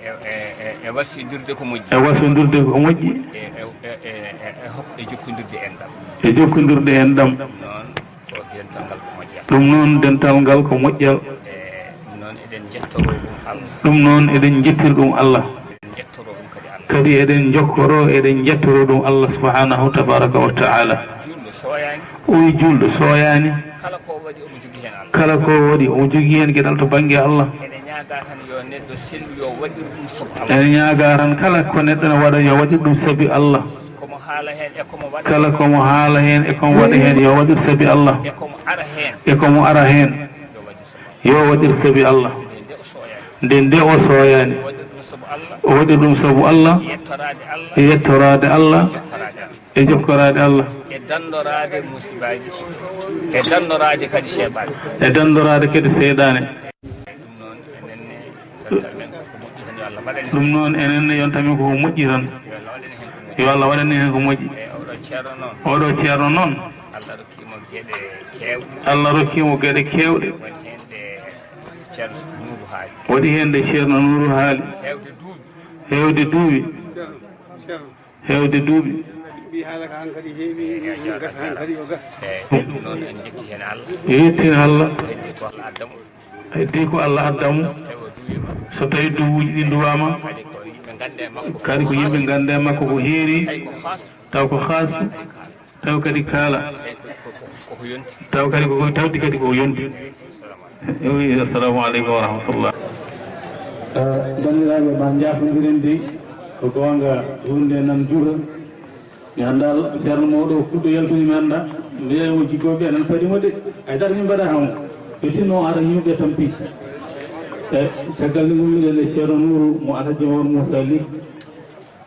e, e, e, e wasiyondirde ko moƴƴi. E wasiyondirde ko moƴƴi. E, e, e, e, e, e hok-, e jokkondirde enɗam. E jokkondirde enɗam. Noon, ko dental ngal ko moƴƴal. Ɗum noon, dental ngal ko moƴƴal. E, ɗum noon, eɗen njettoro ɗum Allah. Ɗum noon, eɗen njettiri ɗum Allah. Eɗen njettoro ɗum kadi Allah. Kadi eɗen njokkoro, eɗen njettoro ɗum Allah subhanahu tabaraka wa taala. Juulɗo sooyaani. O wi juulɗo sooyaani. Kala ko waɗi omo jogii heen Allah. Kala ko waɗi omo jogii heen geɗal to bannge Allah. Ene ñaagaa tan yo neɗɗo sellu yo waɗir ɗum sabu Allah. Ene ñaagaa tan kala ko neɗɗo ne waɗa yo waɗir ɗum sabi Allah. Komo haala heen e komo waɗa. Kala komo haala heen e komo waɗa heen yo waɗir sabi Allah. E komo ara heen. E komo ara heen. Yo waɗir sabi Allah. Nde nde o sooyaani. O waɗi ɗum sabu Allah, e yettoraade Allah, e jokkoraade Allah, e danndoraade musibaaji, e danndoraade kadi seytaane, e danndoraade kadi seytaane. Ɗum noon, enen ne, yonta men ko moƴƴi tan, yo Allah waɗan en heen ko moƴƴi. Yo Allah waɗan en heen ko moƴƴi. Oɗo ceerno noon, Allah rokki mo geɗe keewɗe. Allah rokki mo geɗe keewɗe. Waɗi heen nde Ceerno Nuuru haali. Waɗi heen nde Ceerno Nuuru haali. Heewde duuɓi. Heewde duuɓi. Heewde duuɓi. Mbi haala ka hankadi heewi, gasa hankadi o gasa. Eeyi, ɗum noon en njetti heen Allah. Yettin Allah. Heddi ko Allah adda mo. Heddi ko Allah adda mo. So tawi duwuuji ɗi nduwaama. Kadi ko yimɓe ngannde makko ko heeri. Tawi ko khaasu. Taw kadi kaala. Taw kadi ko, tawdi kadi ko yonti. Wi, assalamu aleykum wa rahmatullah. Eh, banndiraaɓe, ma njaafondiren dey. Ko goonga, huunde nan juura. Mi anndaa, Ceerno mawɗo o, kuɗɗo yaltude mi anndaa. Mbiya o jiggooɓe anan paɗi mo de. Ay dara min mbaɗa hamo. Ɓe tinno ara yimɓe tampi. Eh, caggal nde ngummiɗen e Ceerno Nuuru mo Alhaji Omar Moussa Ly.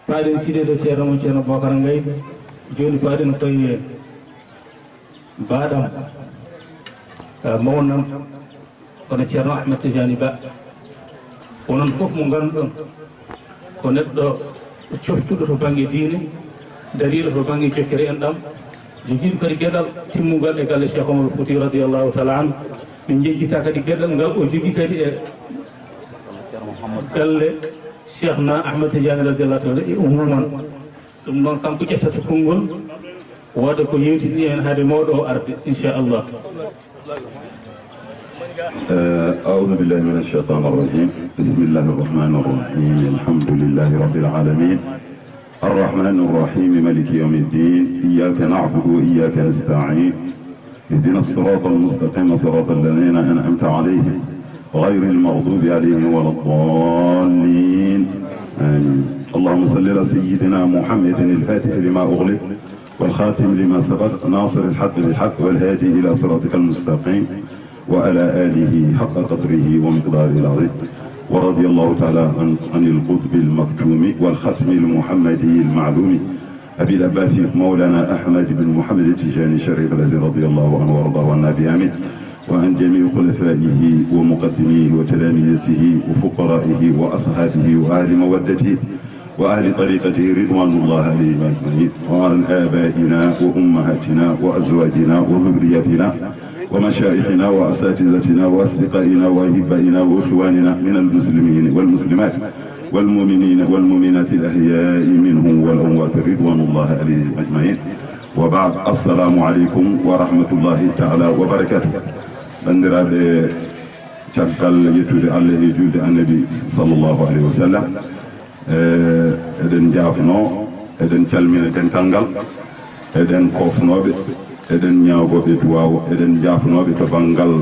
Paaɗen tiiɗe to ceerno mon, Ceerno Bocar Ngaye. Jooni paaɗen koye baaɗam, eh, mawnam, kono Ceerno Ahmed Tidiane Ba. Onon fof mo ngannduɗon ko neɗɗo coftuɗo to bannge diine, dariiɗo to bannge jokkere enɗam, jogiiɗo kadi geɗal timmungal e galle Cheikh Omar Fouti radiyallahu taala anhu. Min njejjita kadi geɗal ngal o jogii kadi e galle Cheikhna Ahmed Tidiane radiyallahu taala e umuman. Ɗum noon, kanko ƴettata konngol, wooda ko yeewtidini en hade mawɗo o arde, inchallah. Eh, أعوذ بالله من الشيطان الرجيم. بسم الله الرحمن الرحيم. الحمد لله رب العالمين. الرحمن الرحيم. مالك يوم الدين. إياك نعبد وإياك نستعين. اهدنا الصراط المستقيم، صراط الذين أنعمت عليهم، غير المغضوب عليهم ولا الضالين. آمين. اللهم صل على سيدنا محمد الفاتح لما أغلق، والخاتم لما سبق، ناصر الحق بالحق، والهادي إلى صراطك المستقيم، وعلى آله حق قدره ومقداره العظيم. ورضي الله تعالى عن، عن القطب المكتوم والختم المحمدي المعلوم، أبي العباس مولانا أحمد بن محمد التجاني الشريف الذي رضي الله عنه وأرضاه عنا بآمين، وعن جميع خلفائه ومقدميه وتلامذته وفقرائه وأصحابه وأهل مودته وأهل طريقته رضوان الله عليهم أجمعين، وعن آبائنا وأمهاتنا وأزواجنا وذرياتنا ومشايخنا وأساتذتنا وأصدقائنا وأحبائنا وإخواننا من المسلمين والمسلمات والمؤمنين والمؤمنات الأحياء منهم والأموات رضوان الله عليهم أجمعين. وبعد، السلام عليكم ورحمة الله تعالى وبركاته. Banndiraaɓe, caggal yettude Allah e juulde Annabi sallallahu alayhi wa sallam, eh, eɗen njaafnoo, eɗen calmina dental ngal, eɗen koofnooɓe, eɗen ñaagooɓe duwaaw, eɗen njaafnooɓe to banngal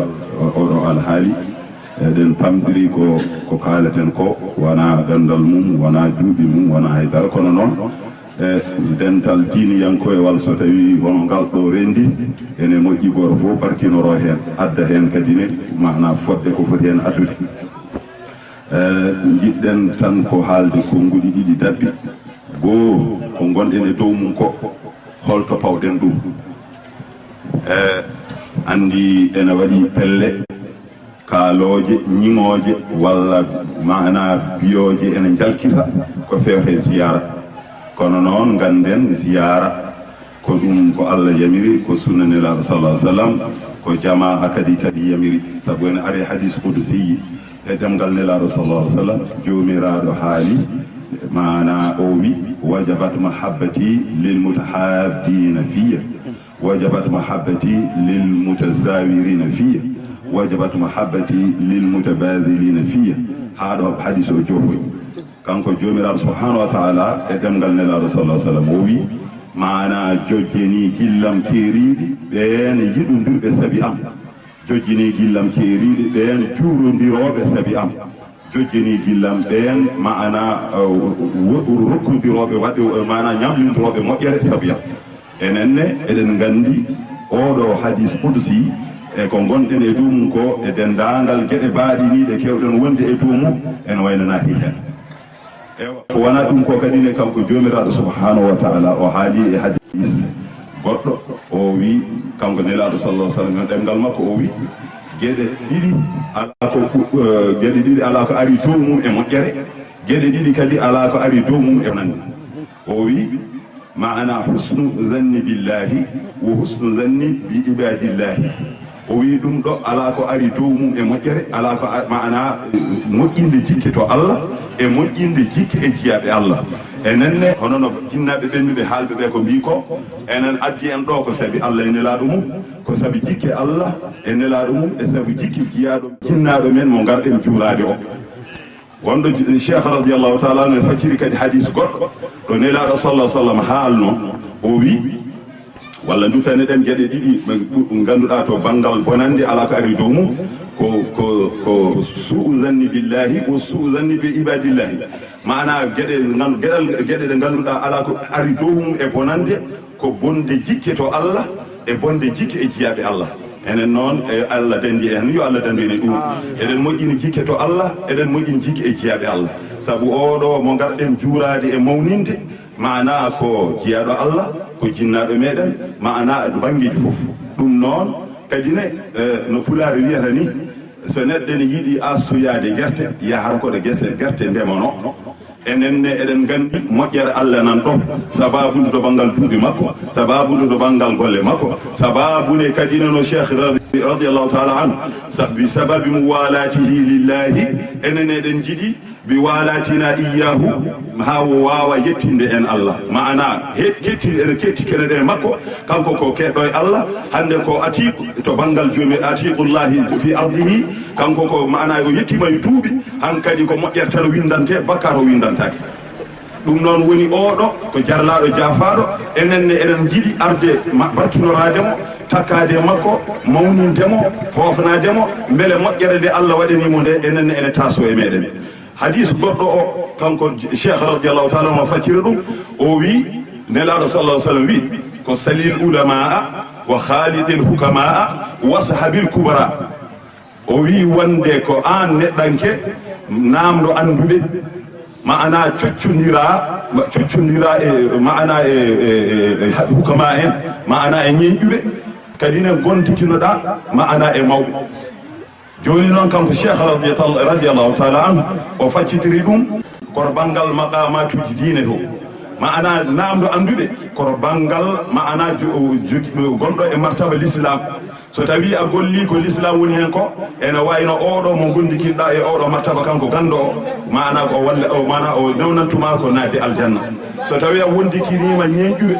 o-, oɗo alhaali. Eɗen pamɗiri ko, ko kaalaten ko wonaa ganndal mum, wonaa duuɓi mum, wonaa hay dara, kono noon, e dental diiniyankooyewal, so tawii wano ngal ɗo renndi, ene moƴƴi gooto fof barkinoro heen, adda heen kadi ne, maanaa fodde ko foti heen addude. E, njiɗɗen tan ko haalde konnguɗi ɗiɗi dabbi. Goo, ko ngonɗen e dow mum ko, holto pawɗen ɗum? E, anndi ene waɗi pelle kaalooje, ñiŋooje, walla maanaa biyooje ene njalkita ko feewte ziyaara. Kono noon, ngannden ziyaara ko ɗum ko Allah yamiri, ko sunna Nelaaɗo sallallahu alaihi wasallam, ko jamaa kadi, kadi yamiri. Sabu ene ari hadiis qudusi e ɗemngal Nelaaɗo sallallahu alaihi wasallam, Joomiraaɗo haali, maanaa o wi, "Wajabat mahabbati lil mutahabbina fiyya." Wajabat mahabbati lil mutazawirina fiyya. Wajabat mahabbati lil mutabadhilina fiyya. Haa ɗo hadiis o joofoyi. Kanko Joomiraaɗo subhanahu wa ta'ala e ɗemngal Nelaaɗo sallallahu alaihi wasallam o wi, maanaa, "Jojjini gillam keeriiɗi ɓeen yiɗundirɓe sabi am. Jojjini gillam keeriiɗi ɓeen juurondirooɓe sabi am." Jojjini gillam ɓeen, maanaa, uh, wo-, rokkondirooɓe waɗde, uh, maanaa, ñamlindirooɓe moƴƴere sabu yam. Enen ne, eɗen nganndi ooɗo hadiis qudusi e ko ngonɗen e dow mum ko, e denndaangal geɗe baaɗiniiɗe keewɗen wonde e dow mum, ene waynanaaki heen. Ewa, ko wona ɗum ko kadi ne, kanko Joomiraaɗo subhanahu wa taala o haali e hadis goɗɗo, o wi, kanko Nelaaɗo sallallahu alaihi wasallam, ɗemngal makko, o wi, geɗe ɗiɗi ala ko, eh, geɗe ɗiɗi ala ko ari dow mum e moƴƴere, geɗe ɗiɗi kadi ala ko ari dow mum e nande. O wi, maana husnu zanni billahi wa husnu zanni bi ibadillahi. O wi ɗum ɗo ala ko ari dow mum e moƴƴere, ala ko a-, maana, eh, moƴƴinde jikke to Allah e moƴƴinde jikke e jiyaaɓe Allah. Enen ne, hono no jinnaaɓe ɓennuɓe haalɓe ɓe ko mbi ko, enen addi en ɗo ko sabi Allah e Nelaaɗo mum, ko sabi jikke Allah e Nelaaɗo mum, e sabi jikke jiyaaɗo jinnaaɗo men mo ngarɗen juuraade o. Wonɗo ji-, Cheikh radiyallahu taala anhu e facciri kadi hadis goɗɗo ɗo Nelaaɗo sallallahu alaihi wasallam haalno, o wi, walla duttane ɗen geɗe ɗiɗi ɓe ngu-, ngannduɗaa to banngal bonannde alaa ko ari dow mum, ko, ko, ko su'u zanni billahi wa su'u zanni bi ibadillahi. Maana geɗe ngan-, geɗal, geɗe ɗe ngannduɗaa alaa ko ari dow mum e bonannde, ko bonde jikke to Allah e bonde jikke e jiyaaɓe Allah. Enen noon, e Allah dandi en, yo Allah dandu en e ɗum. Eɗen moƴƴini jikke to Allah, eɗen moƴƴini jikke e jiyaaɓe Allah. Sabu oɗo mo ngarɗen juuraade e mawninde, maana ko jiyaaɗo Allah, ko jinnaaɗo meɗen, maana banngeeji fof. Ɗum noon kadi ne, eh, no Pulaar wiyata ni, so neɗɗo ne yiɗi astoyaade gerte, yahata ko ɗo gese gerte ndemono. Enen ne eɗen nganndi moƴƴere Allah nan ɗo, sababude to banngal duuɓi makko, sababude to banngal golle makko, sababude kadi ne no Cheikh radi-, radiyallahu taala anhu, sabi sababi muwalatihi lillahi, enen ne eɗen njiɗi bi walatina iyyahu, haa o waawa yettinde en Allah. Maana, he-, ketti, eɗen ketti kene ɗe makko, kanko ko keɗɗo e Allah, hannde ko atiq to banngal joomi, atiqullahi fi ardihi, kanko ko maana o yettima e duuɓi, hankadi ko moƴƴere tan o winndante, bakkaat o winndantaake. Ɗum noon woni oɗo ko jarlaaɗo jaafaaɗo, enen ne eɗen njiɗi arde ma-, barkinoraade mo, takkaade e makko, mawninde mo, hoofnaade mo, mbele moƴƴere nde Allah waɗani mo nde, enen ne ene taaso e meɗen. Hadis goɗɗo o, kanko Cheikh radiyallahu taala anhu faccira ɗum, o wi, Nelaaɗo sallallahu alaihi wasallam wi, ko salil ulamaa wa khalitil hukamaa washabil kubara. O wi wonde ko aan neɗɗanke naamɗo annduɓe, maana coccondira, coccondira e maana e, e, e, e hukama en, maana e ñeeñɗuɓe, kadi ne gonditinoɗa maana e mawɓe. Jooni noon kanko Cheikh radiyallahu, radiyallahu taala anhu, o faccitiri ɗum koto banngal maqamatuji diine to. Maana naamɗo annduɓe koto banngal maana jo-, jo-, gonɗo e martaba l'islam. So tawi a golli ko l'islam woni hen ko, ene wayno oɗo mo gondikinɗa e oɗo martaba kanko ganndo o, maana ko walla o, maana o newnantuma ko naatde aljanna. So tawi a wondikinima ñeeñɗuɓe,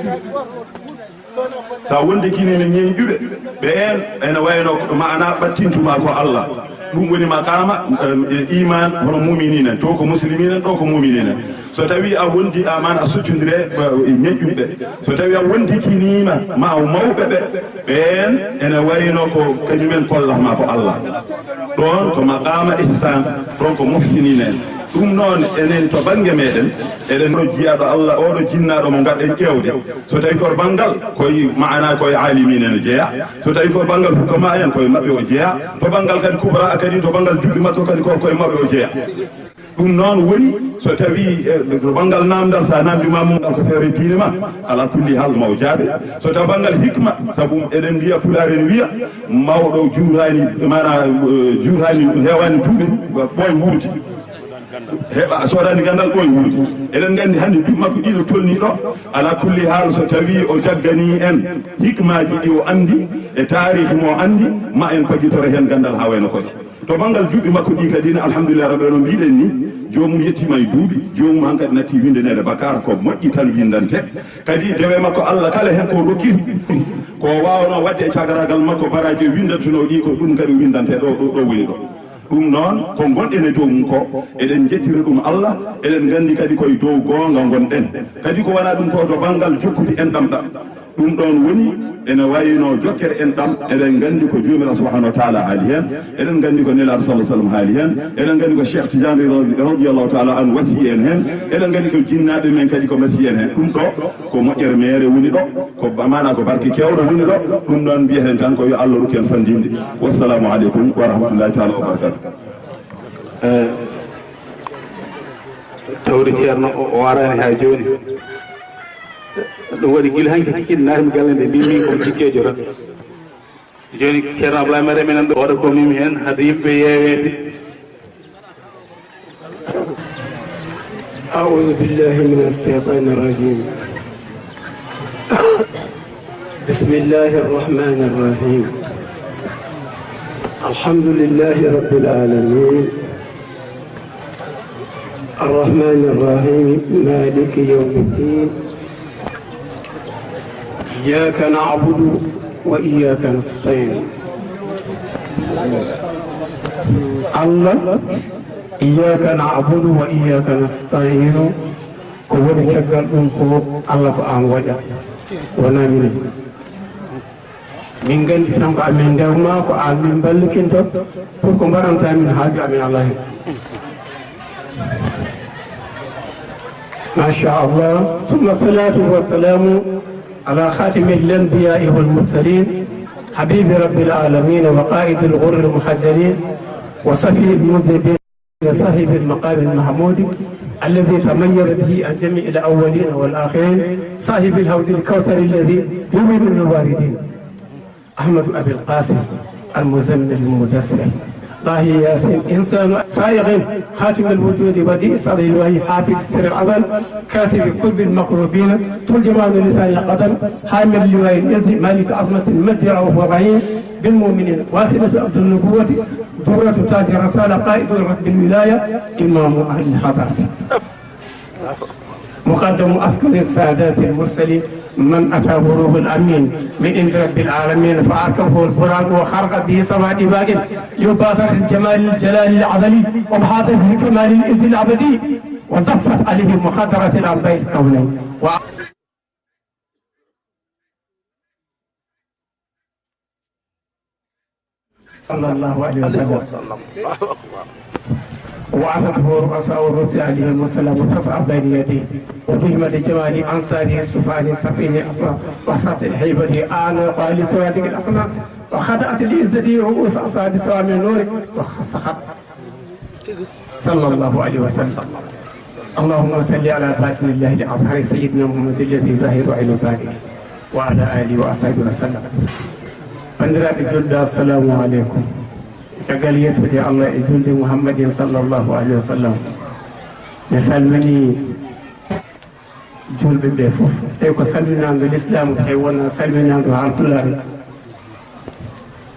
sa wondikinima ñeeñɗuɓe, ɓe en ene wayno maana ɓattintuma ko Allah. Ɗum woni maqama, em, e iman, hono muminina, to ko muslimina, ɗo ko muminina. So tawi a wondi, a maana a soccondire, eh, e ñeeñɗuɓe, so tawi a wondikinima ma o mawɓe ɓe, ɓeen ene wayno ko kañumen kollatma ko Allah. Ɗoon ko maqama ihsan, ɗoon ko muhsinin en. Ɗum noon enen to bannge meɗen, eɗen ɗo jiyaaɗo Allah, oɗo jinnaaɗo mo ngarɗen ƴeewde. So tawi ko banngal, koye maana koye alimina ene jeeya. So tawi ko banngal hukama en, koye maɓɓe o jeeya. To banngal kadi kubra kadi, to banngal juɓɓi makko kadi, ko koye maɓɓe o jeeya. Ɗum noon woni, so tawi, eh, to banngal naamndal, so a naamndiima mo ngal ko feere diine ma, ala kulli hal, ma o jaabe. So tawi banngal hikma, sabu eɗen mbiya, Pulaar ene wiya, mawɗo juutaani, maana, eh, juutaani, heewaani duuɓi, ɓooy wuurdi. Heɓa, a soodaani ganndal, ɓooy wuurdi. Eɗen nganndi hannde duuɓi makko ɗiɗo tolnii ɗo, ala kulli hal, so tawi o jagganii en hikmaaji ɗi o anndi e taarihi mo o anndi, ma en pagitoro heen ganndal haa wayno koye. To banngal duuɓi makko ɗi kadi ne, alhamdulillah rabbil alamin, no mbiɗen ni, joomum yettiima e duuɓi, joomum hankadi natti winndaneede bakkaat, ko moƴƴi tan winndante. Kadi dewe makko Allah kala heen ko rokkiri, ko waawno waɗde e cagaragal makko, baraaji o winndantunoo ɗi, ko ɗum kadi winndante ɗo, ɗo, ɗo woni ɗo. Ɗum noon, ko ngonɗen e dow mum ko, eɗen njettira ɗum Allah, eɗen nganndi kadi koye dow goonga ngonɗen. Kadi ko wona ɗum ko to banngal jokkude enɗam ɗam. Ɗum ɗoon woni, ene wayno jokkere enɗam, eɗen nganndi ko Joomiraaɗo subhanahu wa taala haali heen, eɗen nganndi ko Nelaaɗo sallallahu alaihi wasallam haali heen, eɗen nganndi ko Cheikh Tidiane radi-, radiyallahu taala anhu wasiyii en heen, eɗen nganndi ko jinnaaɓe men kadi ko masiyii en heen. Ɗum ɗo ko moƴƴere meere woni ɗo, ko ba-, maana ko barke keewɗo woni ɗo. Ɗum noon mbiyeten tan ko yo Allah rokku en fanndinde. Wassalamu aleykum wa rahmatullahi taala wa barakatuh. Eh, Tawde Ceerno o, o araani haa jooni. Ɗum waɗi gila hanki kiɗi naatmi galle nde, mbi min ko jikkeejo tan. Jooni Ceerno Ablaye Mariame nan ɗo, waɗa ko mimi heen, hade yimɓe yeeweede. أعوذ بالله من الشيطان الرجيم. بسم الله الرحمن الرحيم. الحمد لله رب العالمين. الرحمن الرحيم. مالك يوم الدين. إياك نعبد وإياك نستعين. Allah, إياك نعبد وإياك نستعين. Ko woni caggal ɗum ko Allah ko aan waɗa, wonaa minen. Min nganndi tan ko amin ndewma, ko aan min mballikinto pour ko mbaɗanta min haaju amin Allah heen. ما شاء الله. ثم الصلاة والسلام على خاتم الأنبياء والمرسلين، حبيب رب العالمين وقائد الغر المحجلين وصفي المذنبين، صاحب المقام المحمود الذي تميز به عن جميع الأولين والآخرين، صاحب الحوض الكوثر الذي يميل الواردين. أحمد أبي القاسم المزمل المدثر، طه ياسين إنسان سائغ، خاتم الوجود بديع سر الوحي حافظ سر الأزل، كاشف كرب المكروبين، ترجمان لسان القدم، حامل لواء العز، مالك عظمة المجد رؤوف رحيم بالمؤمنين، واسطة عبد النبوة، درة تاج الرسالة، قائد الركب الولاية، إمام أهل الحضارة. مقدم عسكر السادات المرسلين، من أتاه روح الأمين من عند رب العالمين، فأركبه البراق وخرق به سبع دباق، ليباس الجمال الجلال العزلي، وبحاث في كمال العز الأبدي، وزفت عليه مخدرات الأربع الكونين. و صلى الله عليه وسلم. وأتته رؤساء الرسل عليهم السلام تسعى بين يديه، وبهمة جمال أنصاره سفاني سفينة أسرى، وسعت الهيبة آن وقال لسرادق الأسماء، وخدعت لعزته رؤوس أصحاب سوام النور، وخسخت صلى الله عليه وسلم. اللهم صل على باطن الله الأزهر سيدنا محمد الذي ظاهره عين الباطن، وعلى آله وأصحابه وسلم. Banndiraaɓe julɓe, assalamu aleykum. Caggal yettude Allah e julde Muhammadin sallallahu alaihi wasallam, mi salmini julɓe ɓe fof. Tawi ko salminaango lislaamu, tawi wonaa salminaango Haalpulaar.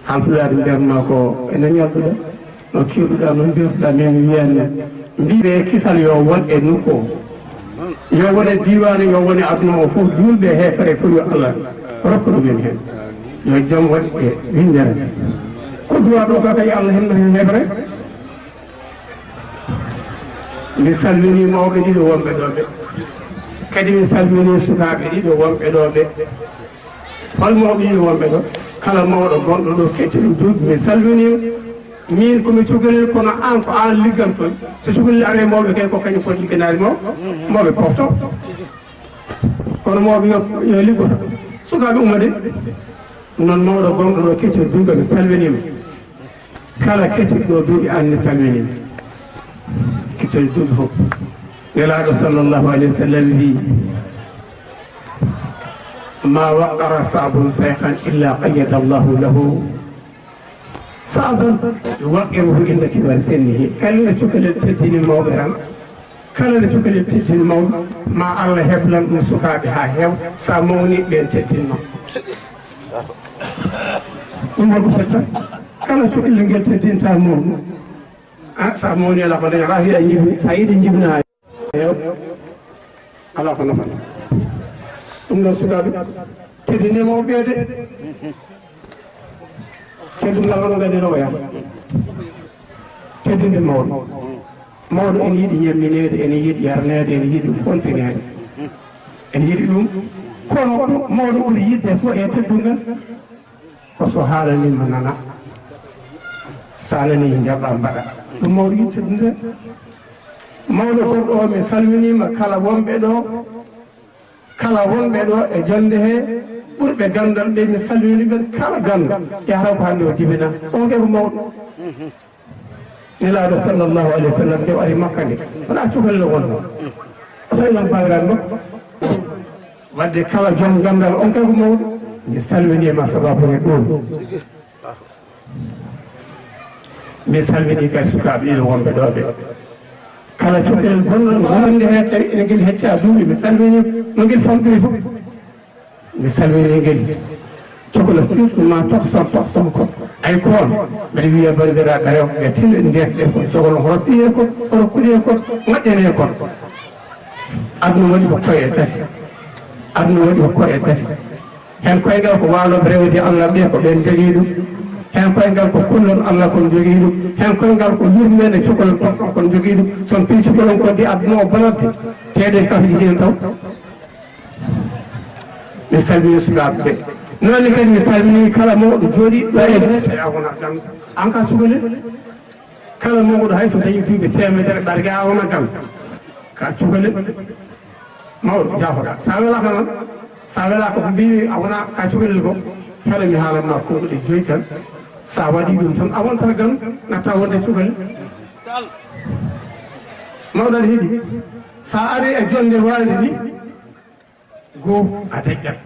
Haalpulaar mbiyatma ko ene ñolɗuɗo, no kiiruɗa, no mbirduɗa, min mi wiyanno. Mbiɓe kisal yo won e nokku o, yo won e diiwaan, yo won e aduna o fof, juulɓe e heefere fof yo Allah rokku ɗumen heen. Yo jam waɗ e winndere nde. Ko duwa ɗo ka kay Allah heen no heɓre. Mi salmini mawɓe ɗiɗo wonɓe ɗo ɓe. Kadi mi salmini sukaaɓe ɗiɗo wonɓe ɗo ɓe. Hol mawɓe ɗiɗo wonɓe ɗo? Kala mawɗo gonɗo ɗo kettini duuɓi, mi salmini. Min ko mi cukalel, kono aan ko aan liggantoy. So cukalel are mawɓe kay, ko kañum foti ligganaade maw-, mawɓe pofto. Kono mawɓe yo, yo liggoto. Sukaaɓe umma de. Noon mawɗo gonɗo ɗo kettini duuɓi, mi salminima. Kala kettiniiɗo duuɓi, aan ne salminiima. Kettiniiɗo duuɓi fof. Nelaaɗo sallallahu alayhi wa sallam wii: "Ma waqqara Sa'bun shaykhan illa qayyada Allahu lahu Sa'ban yuwaqqiruhu inda kibari sinnihi." Kala nde cukalel teddini mawɓe tan, kala nde cukalel teddini mawɓe, ma Allah heblan ɗum sukaaɓe haa heewa, so a mawni ɓeen teddin ma. Ɗum woni ko fetta. Kala cukalel ngel teddinta mawɗo. Ah, so a mawni alaa ko dañata, hiɗa jibini, so a yiɗi jibina, alaa ko nafata. Ɗum noon sukaaɓe, teddinde mawɓe ɓe de. Teddungal oɗo nganndi no waya. Teddinde mawɗo. Mawɗo ene yiɗi ñammineede, ene yiɗi yarneede, ene yiɗi hontineede. Ene yiɗi ɗum. Kono mawɗo ɓuri yiɗde fof e teddungal ko so haalaniima nana. So a nanii njaɓaa mbaɗaa. Ɗum mawɗo yiɗi teddunde. Mawɗo goɗɗo o, mi salminiima kala wonɓe ɗo. Kala wonɓe ɗo e jonnde he, ɓurɓe ganndal ɓe, mi salmini ɓen kala ganndo. Yahata ko hannde o jibina. On kay ko mawɗo. Nelaaɗo sallallahu alayhi wa sallam nde o ari Makka nde, wonaa cukalel o wonno. O tawi noon baawiraaɓe makko. Wadde kala joom ganndal, on kay ko mawɗo. Mi salminiima sababu e ɗum. Mi salminii kay sukaaɓe ɗiɗo wonɓe ɗo ɓe. Kala cukalel bonɗo wonande heen tawi ene ngel hecca duuɓi, mi salminii no ngel famɗiri fof. Mi salminii ngel. Cukalel surtout ma tokson, tokson ko ay ko on. Mbeɗa wiya banndiraaɓe rewɓe ɓe, tinno en ndeefɗen kon, cukalel hoto piye kon, hoto kuɗe kon, moƴƴane kon. Aduna waɗi ko koye tati. Aduna waɗi ko koye tati. Heen koyngal ko waalooɓe rewde Allah ɓe, ko ɓeen njogii ɗum. Heen koyngal ko kullon Allah kon njogii ɗum. Heen koyngal ko yurmeende cukalon kon, kon njogii ɗum. So on pii cukalon kon di aduna o bonorde, teeɗen kafji heen taw. Mi salmini sukaaɓe ɓe. Noon ne kadi mi salmini kala mawɗo jooɗiiɗo ɗo e tawi a wonaa ganndo. Aan ka cukalel. Kala mawɗo hay so dañi duuɓi teemedere ɓarge a wona ganndo. Ka cukalel mawɗo jaafoɗaa. Sa welaaka noon, sa welaaka ko mbiimi a wona ka cukalel ko, hara mi haalan ma konguɗi joyi tan. Sa waɗi ɗum tan a wontat ganndo, natta wonde cukalel. Mawɗo aɗa heɗi. Sa ari e jonde waali ni, Goof a deƴƴat.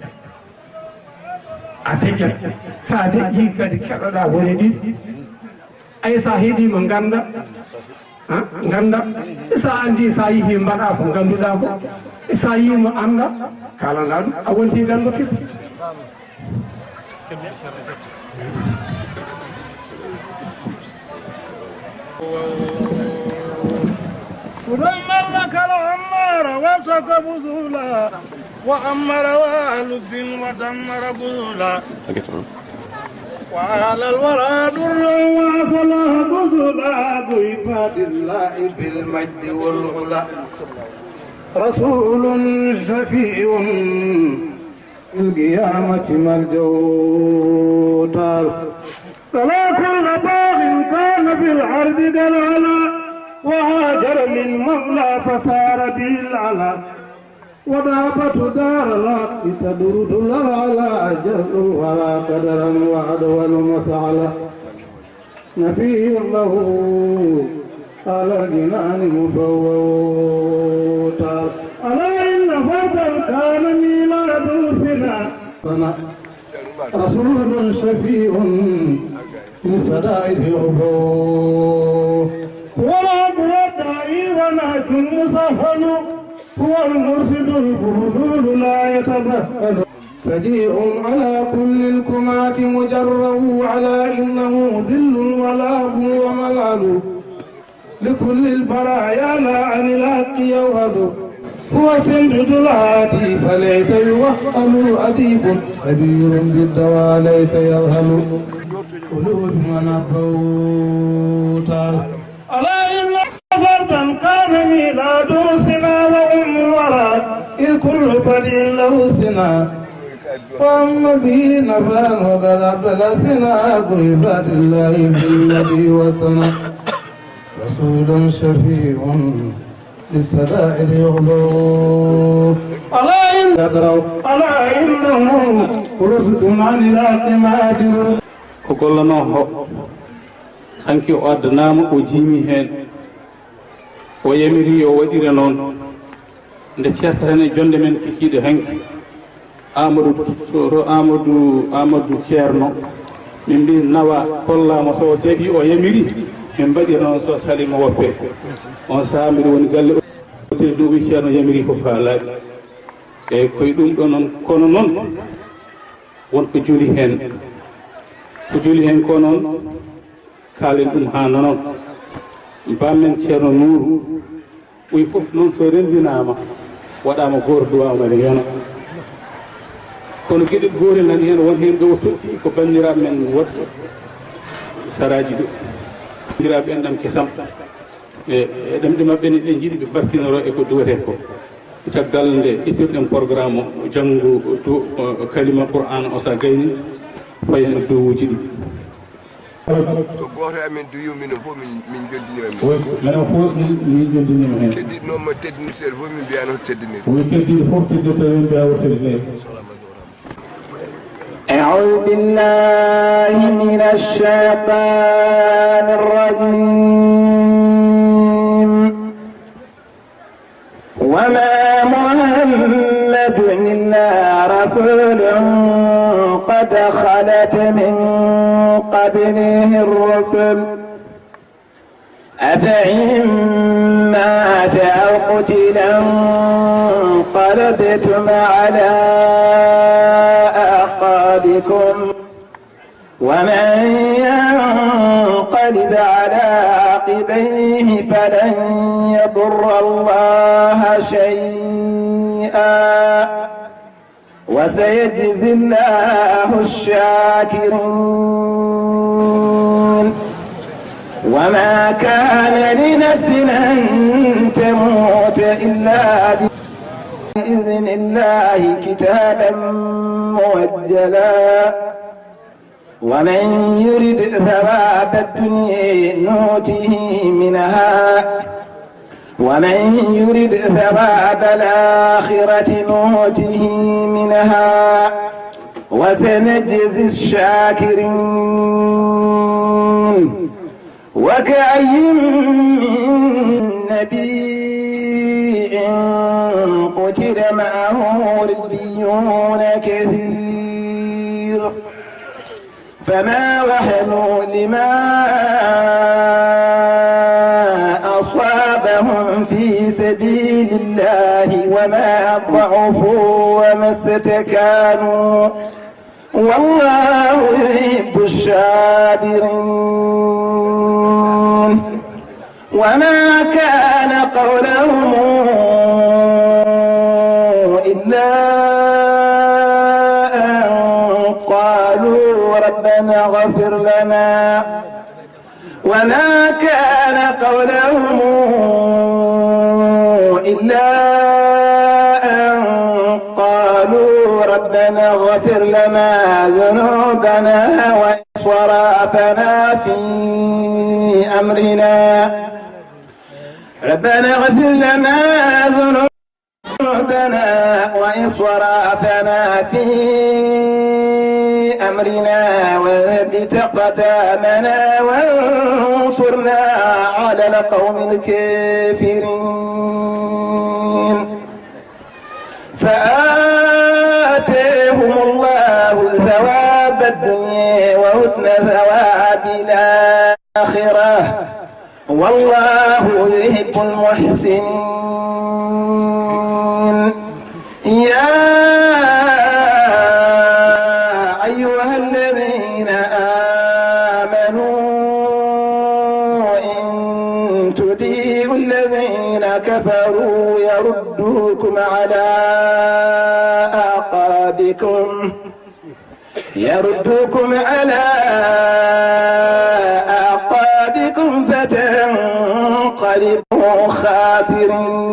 A deƴƴat. So a deƴƴii kadi keɗoɗaa wone ɗiɗi. Ay so a heɗiima ngannda, ha, ngannda. So a anndii so a yehii mbaɗaa ko ngannduɗaa ko. So a yii mo annda, kaalanɗaa ɗum. A wontii ganndo kese. ودمر لك العمار وابتك بذولا، وعمر ذا لب ودمر بذولا. وعلى الورى درا وصلا بذولا، ضيف لله بالمجد والعلا. رسول شفيع في القيامة مرجو. طلع كل باغ كان في الأرض دلالا، وهاجر للمولى فسار به العلا. وضابته دار الحق تدور دلال على أجل الورى قدرا وأدول مسعلا. نبي له على الجنان مبووتا. ألا إن فردا كان ميلاده سنا. رسول شفيع للسدائد عبو. هو العبد والداعي ونهج مسهل. هو المرشد البذول لا يتبهل. سجيع على كل الكماة مجرب على إنه ذل ولاء وملال. لكل البرايا لا عن الحق يوهل. هو سندد الهادي فليس يوهل. أديب خبير بالدواء ليس يذهل. قلوب من أبوتر. ألا إن فردا كان ميلاده سنا وأم الورى، إذ كل بدء له سنا. وأما به نبان وقد أبدل سنا، عباد الله بالنبي وسنا. رسول شفيع للسدائر يغدو. ألا إن أدروا. ألا إنه رشد عن الحق مادر. Ko gollanoo o, hanki o addanaama, o jiimi heen, o yamiri yo waɗire noon. Nde ceerteten e jonnde men kikiiɗe hanki, Amadou, to Amadou, Amadou Ceerno, min mbi nawa kollaama, so o jaɓi, o yamiri, min mbaɗira noon, so salii mo woppe. On sahaa mbiɗo woni galle o, tiri ɗum wi Ceerno yamiri fof haa laaɓi. Eeyi, koye ɗum ɗo noon, kono noon, won ko joli heen. Ko joli heen ko noon, kaalen ɗum haa nanon. Bammen Ceerno Nuuru, ɓuy fof noon so renndinaama, waɗaama goor duwaaw mbaɗa yona. Kono geɗel gootel nani heen, won heen ɗo o toɗɗi ko banndiraaɓe men woɗɓe saraaji ɗo. Banndiraaɓe enɗam kesam. E, e ɗemɗe maɓɓe ne, ɓe njiɗi ɓe barkinoro e ko duwetee ko. Caggal nde ittirɗen programme o, janngu du-, o, kalima Qur'aana o, so gayni, fayen e duwuuji ɗi. So gooto e amen duwii, minen fof min, min njonndinii e mum. Oy, minen fof min, min njonndinii mo heen. Keddiiɗo noon mo teddinirteeɗo fof, min mbiyaa noon teddinir. Oy, keddiiɗo fof teddinirteeɗo, min mbiyaa o teddinir. أعوذ بالله من الشيطان الرجيم. خلت من قبله الرسل أفإن مات أو قتل انقلبتم على أعقابكم ومن ينقلب على عقبيه فلن يضر الله شيئا وسيجزي الله الشاكرين. وما كان لنفس أن تموت إلا بإذن الله كتابا مؤجلا. ومن يرد ثواب الدنيا نؤته منها ومن يرد ثواب الآخرة نؤته منها وسنجزي الشاكرين. وكأين من نبي قتل معه ربيون كثير فما وهنوا لما أصابهم في سبيل الله وما ضعفوا وما استكانوا والله يحب الصابرين. وما كان قولهم إلا أن قالوا ربنا اغفر لنا وما كان قولهم إلا أن قالوا ربنا اغفر لنا ذنوبنا وإسرافنا في أمرنا ربنا اغفر لنا ذنوبنا وإسرافنا في أمرنا وثبت أقدامنا وانصرنا على القوم الكافرين. فآتاهم الله ثواب الدنيا وحسن ثواب الآخرة والله يحب المحسنين. يا أيها الذين آمنوا إن تطيعوا الذين كفروا يردوكم على أعقابكم يردوكم على أعقابكم فتنقلبوا خاسرين.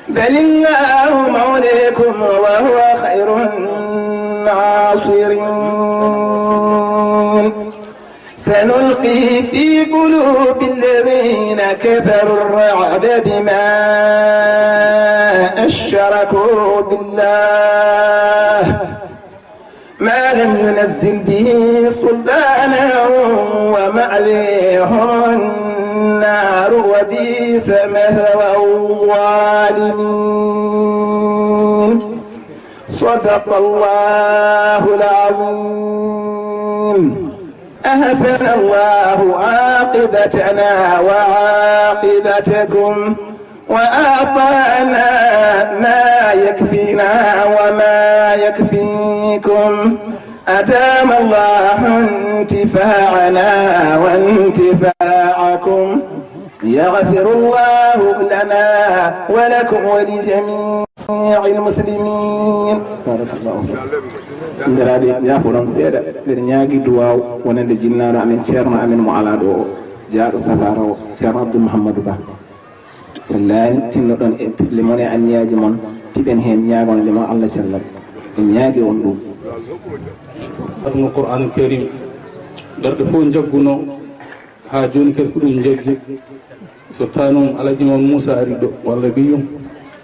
بل الله مولاكم وهو خير الناصرين. سنلقي في قلوب الذين كفروا الرعب بما أشركوا بالله ما لم ينزل به سلطانا ومأويهم النار وبئس مثوى الظالمين. صدق الله العظيم. أحسن الله عاقبتنا وعاقبتكم وأعطانا ما يكفينا وما يكفيكم. أدام الله انتفاعنا وانتفاعكم. يغفر الله لنا ولكم ولجميع المسلمين. Barakallahu. Nderaaɗe, ñaafoɗon seeɗa, mbeɗa ñaagi duwaaw wonande jinnaaɗo amen, ceerno amen mo alaa ɗo o, jaaɗo safaara o, ceerno Abdoul Mouhamadou Ba. So laañtinnoɗon e piɓle mon e anniyaaji mon, piɓen heen ñaagonde mon Allah cellal. En ñaagi on ɗum. Khatmul Qur'an Karim, darɗe fof njagguno, haa jooni kadi ko ɗum njaggi. So taanum Alhaji Imam Moussa ari ɗo, walla ɓiyum,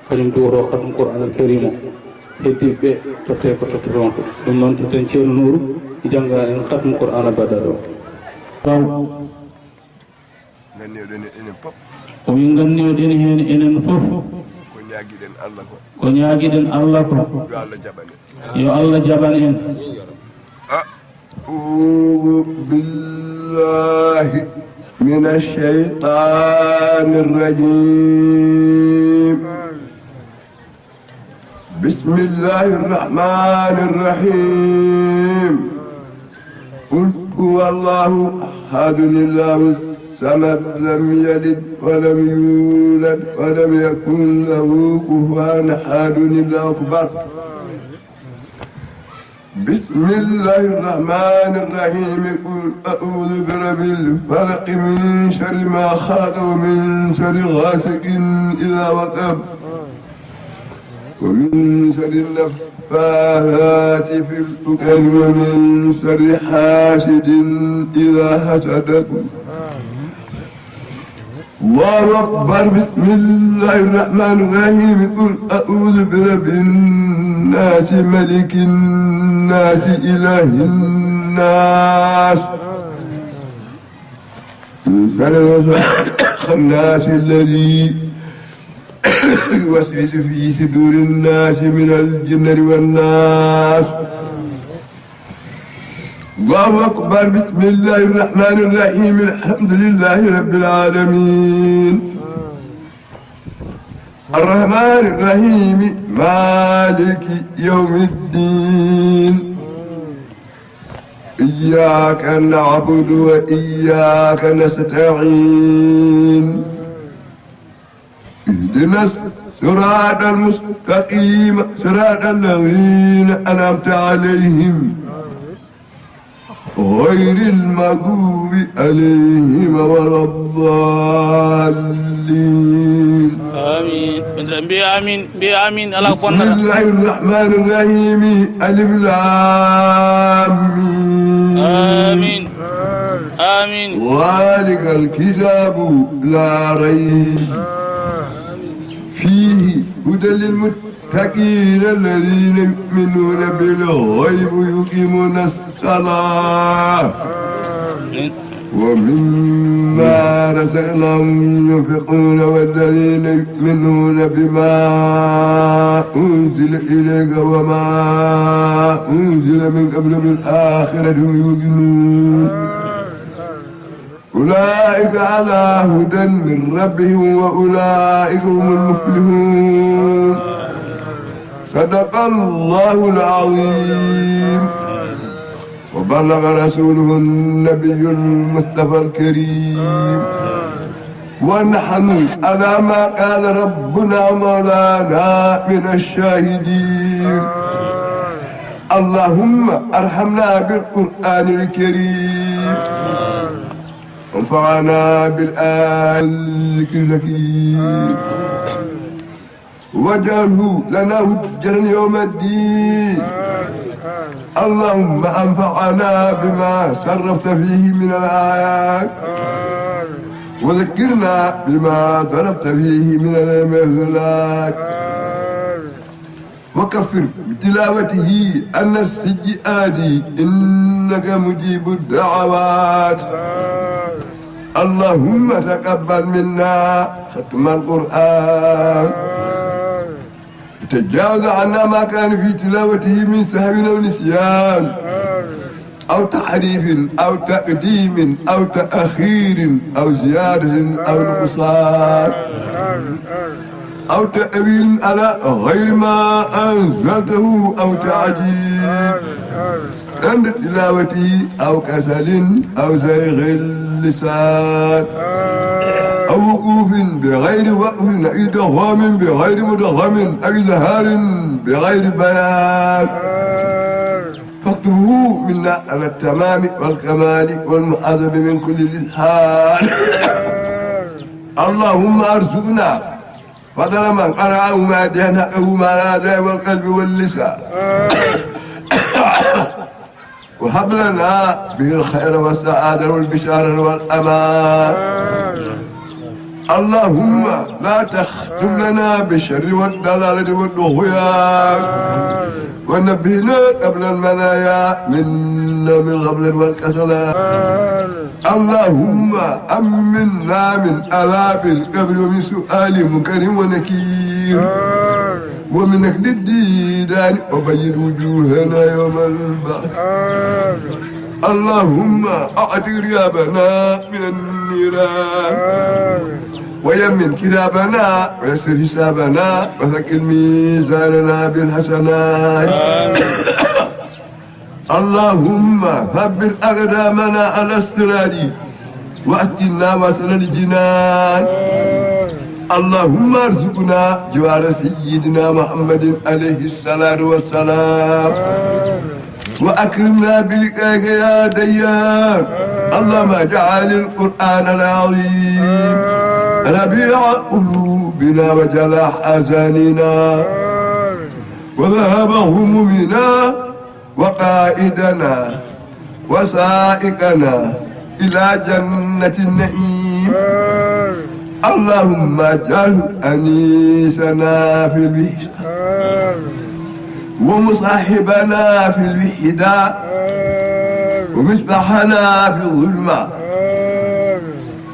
kañum duwoto khatmul Qur'an Karim o. Heddiiɓe ɓe totte ko tottoton ko. Ɗum noon totten Ceerno Nuuru, jannga en khatmul Qur'an baɗɗo ɗo. Nganniyoɗen enen fof. O wi nganniyoɗen heen enen fof. Yaagiɗen Allah ko. Ko ñaagiɗen Allah ko. Yo Allah jaɓan en. Yo Allah jaɓan en. أعوذ بالله من الشيطان الرجيم. بسم الله الرحمن الرحيم. قل هو الله أحد، الله الصمد، لم يلد ولم يولد ولم يكن له كفوا أحد، الله أكبر. بسم الله الرحمن الرحيم. قل أعوذ برب الفلق، من شر ما خلق، ومن شر غاسق إذا وقب، ومن شر النفاثات في العقد، ومن شر حاسد إذا حسد. الله أكبر. بسم الله الرحمن الرحيم. قل أعوذ برب الناس، ملك الناس، إله الناس، من شر الوسواس الخناس الذي يوسوس في صدور الناس من الجنة والناس. الله أكبر. بسم الله الرحمن الرحيم. الحمد لله رب العالمين. الرحمن الرحيم. مالك يوم الدين. إياك نعبد وإياك نستعين. اهدنا الصراط المستقيم، صراط الذين أنعمت عليهم، غير المغضوب عليهم ولا الضالين. آمين. Mbiɗa mbiya amin, mbiya amin, ala ko bonnata. بسم الله الرحمن الرحيم. ألف لام ميم. آمين. آمين. ذلك الكتاب لا ريب فيه، هدى للمتقين الذين يؤمنون بالغيب ويقيمون الصلاة ومما رزقناهم ينفقون، والذين يؤمنون بما أنزل إليك وما أنزل من قبل بالآخرة هم يوقنون. أولئك على هدى من ربهم وأولئك هم المفلحون. صدق الله العظيم. وبلغ رسوله النبي المصطفى الكريم. ونحن على ما قال ربنا مولانا من الشاهدين. اللهم ارحمنا بالقرآن الكريم. وانفعنا بالآية والذكر الحكيم. واجعله لنا حجة يوم الدين. اللهم انفعنا بما صرفت فيه من الآيات، وذكرنا بما ضربت فيه من المثلات. وكفر بتلاوته عنا السيئات، إنك مجيب الدعوات. اللهم تقبل منا ختم القرآن، وتجاوز عنا ما كان في تلاوته من سهو أو نسيان، أو تحريف، أو تقديم، أو تأخير، أو زيادة، أو نقصان، أو تأويل على غير ما أنزلته، أو تعجيل عند تلاوته، أو كسل، أو زيغ اللسان، أو وقوف بغير وقف، أو إدغام بغير مدغم، أو إظهار بغير بيان. فاكتبه منا على التمام والكمال والمحاسب من كل لسان. اللهم ارزقنا فضل من قرأه ماديا حقه مع الأداء والقلب واللسان. وهب لنا به الخير والسعادة والبشارة والأمان. اللهم لا تختم لنا بالشر والضلالة والطغيان، ونبهنا قبل المنايا من نوم الغفلة والكسلان. اللهم أمنا من عذاب القبر ومن سؤال منكر ونكير. ومن أكل الديدان وبيض وجوهنا يوم البعث. اللهم أعتق رقابنا من النيران. ويمن كتابنا ويسر حسابنا وثقل ميزاننا بالحسنات. اللهم ثبت أقدامنا على الصراط وأسكننا وسط الجنان. اللهم ارزقنا جوار سيدنا محمد عليه الصلاة والسلام. وأكرمنا بلقائك يا ديان. اللهم اجعل القرآن العظيم ربيع قلوبنا وجلاء أحزاننا وذهاب همومنا وقائدنا وسائقنا إلى جنة النعيم. اللهم اجعله أنيسنا في الوحدة ومصاحبنا في الوحدة ومصباحنا في الظلمة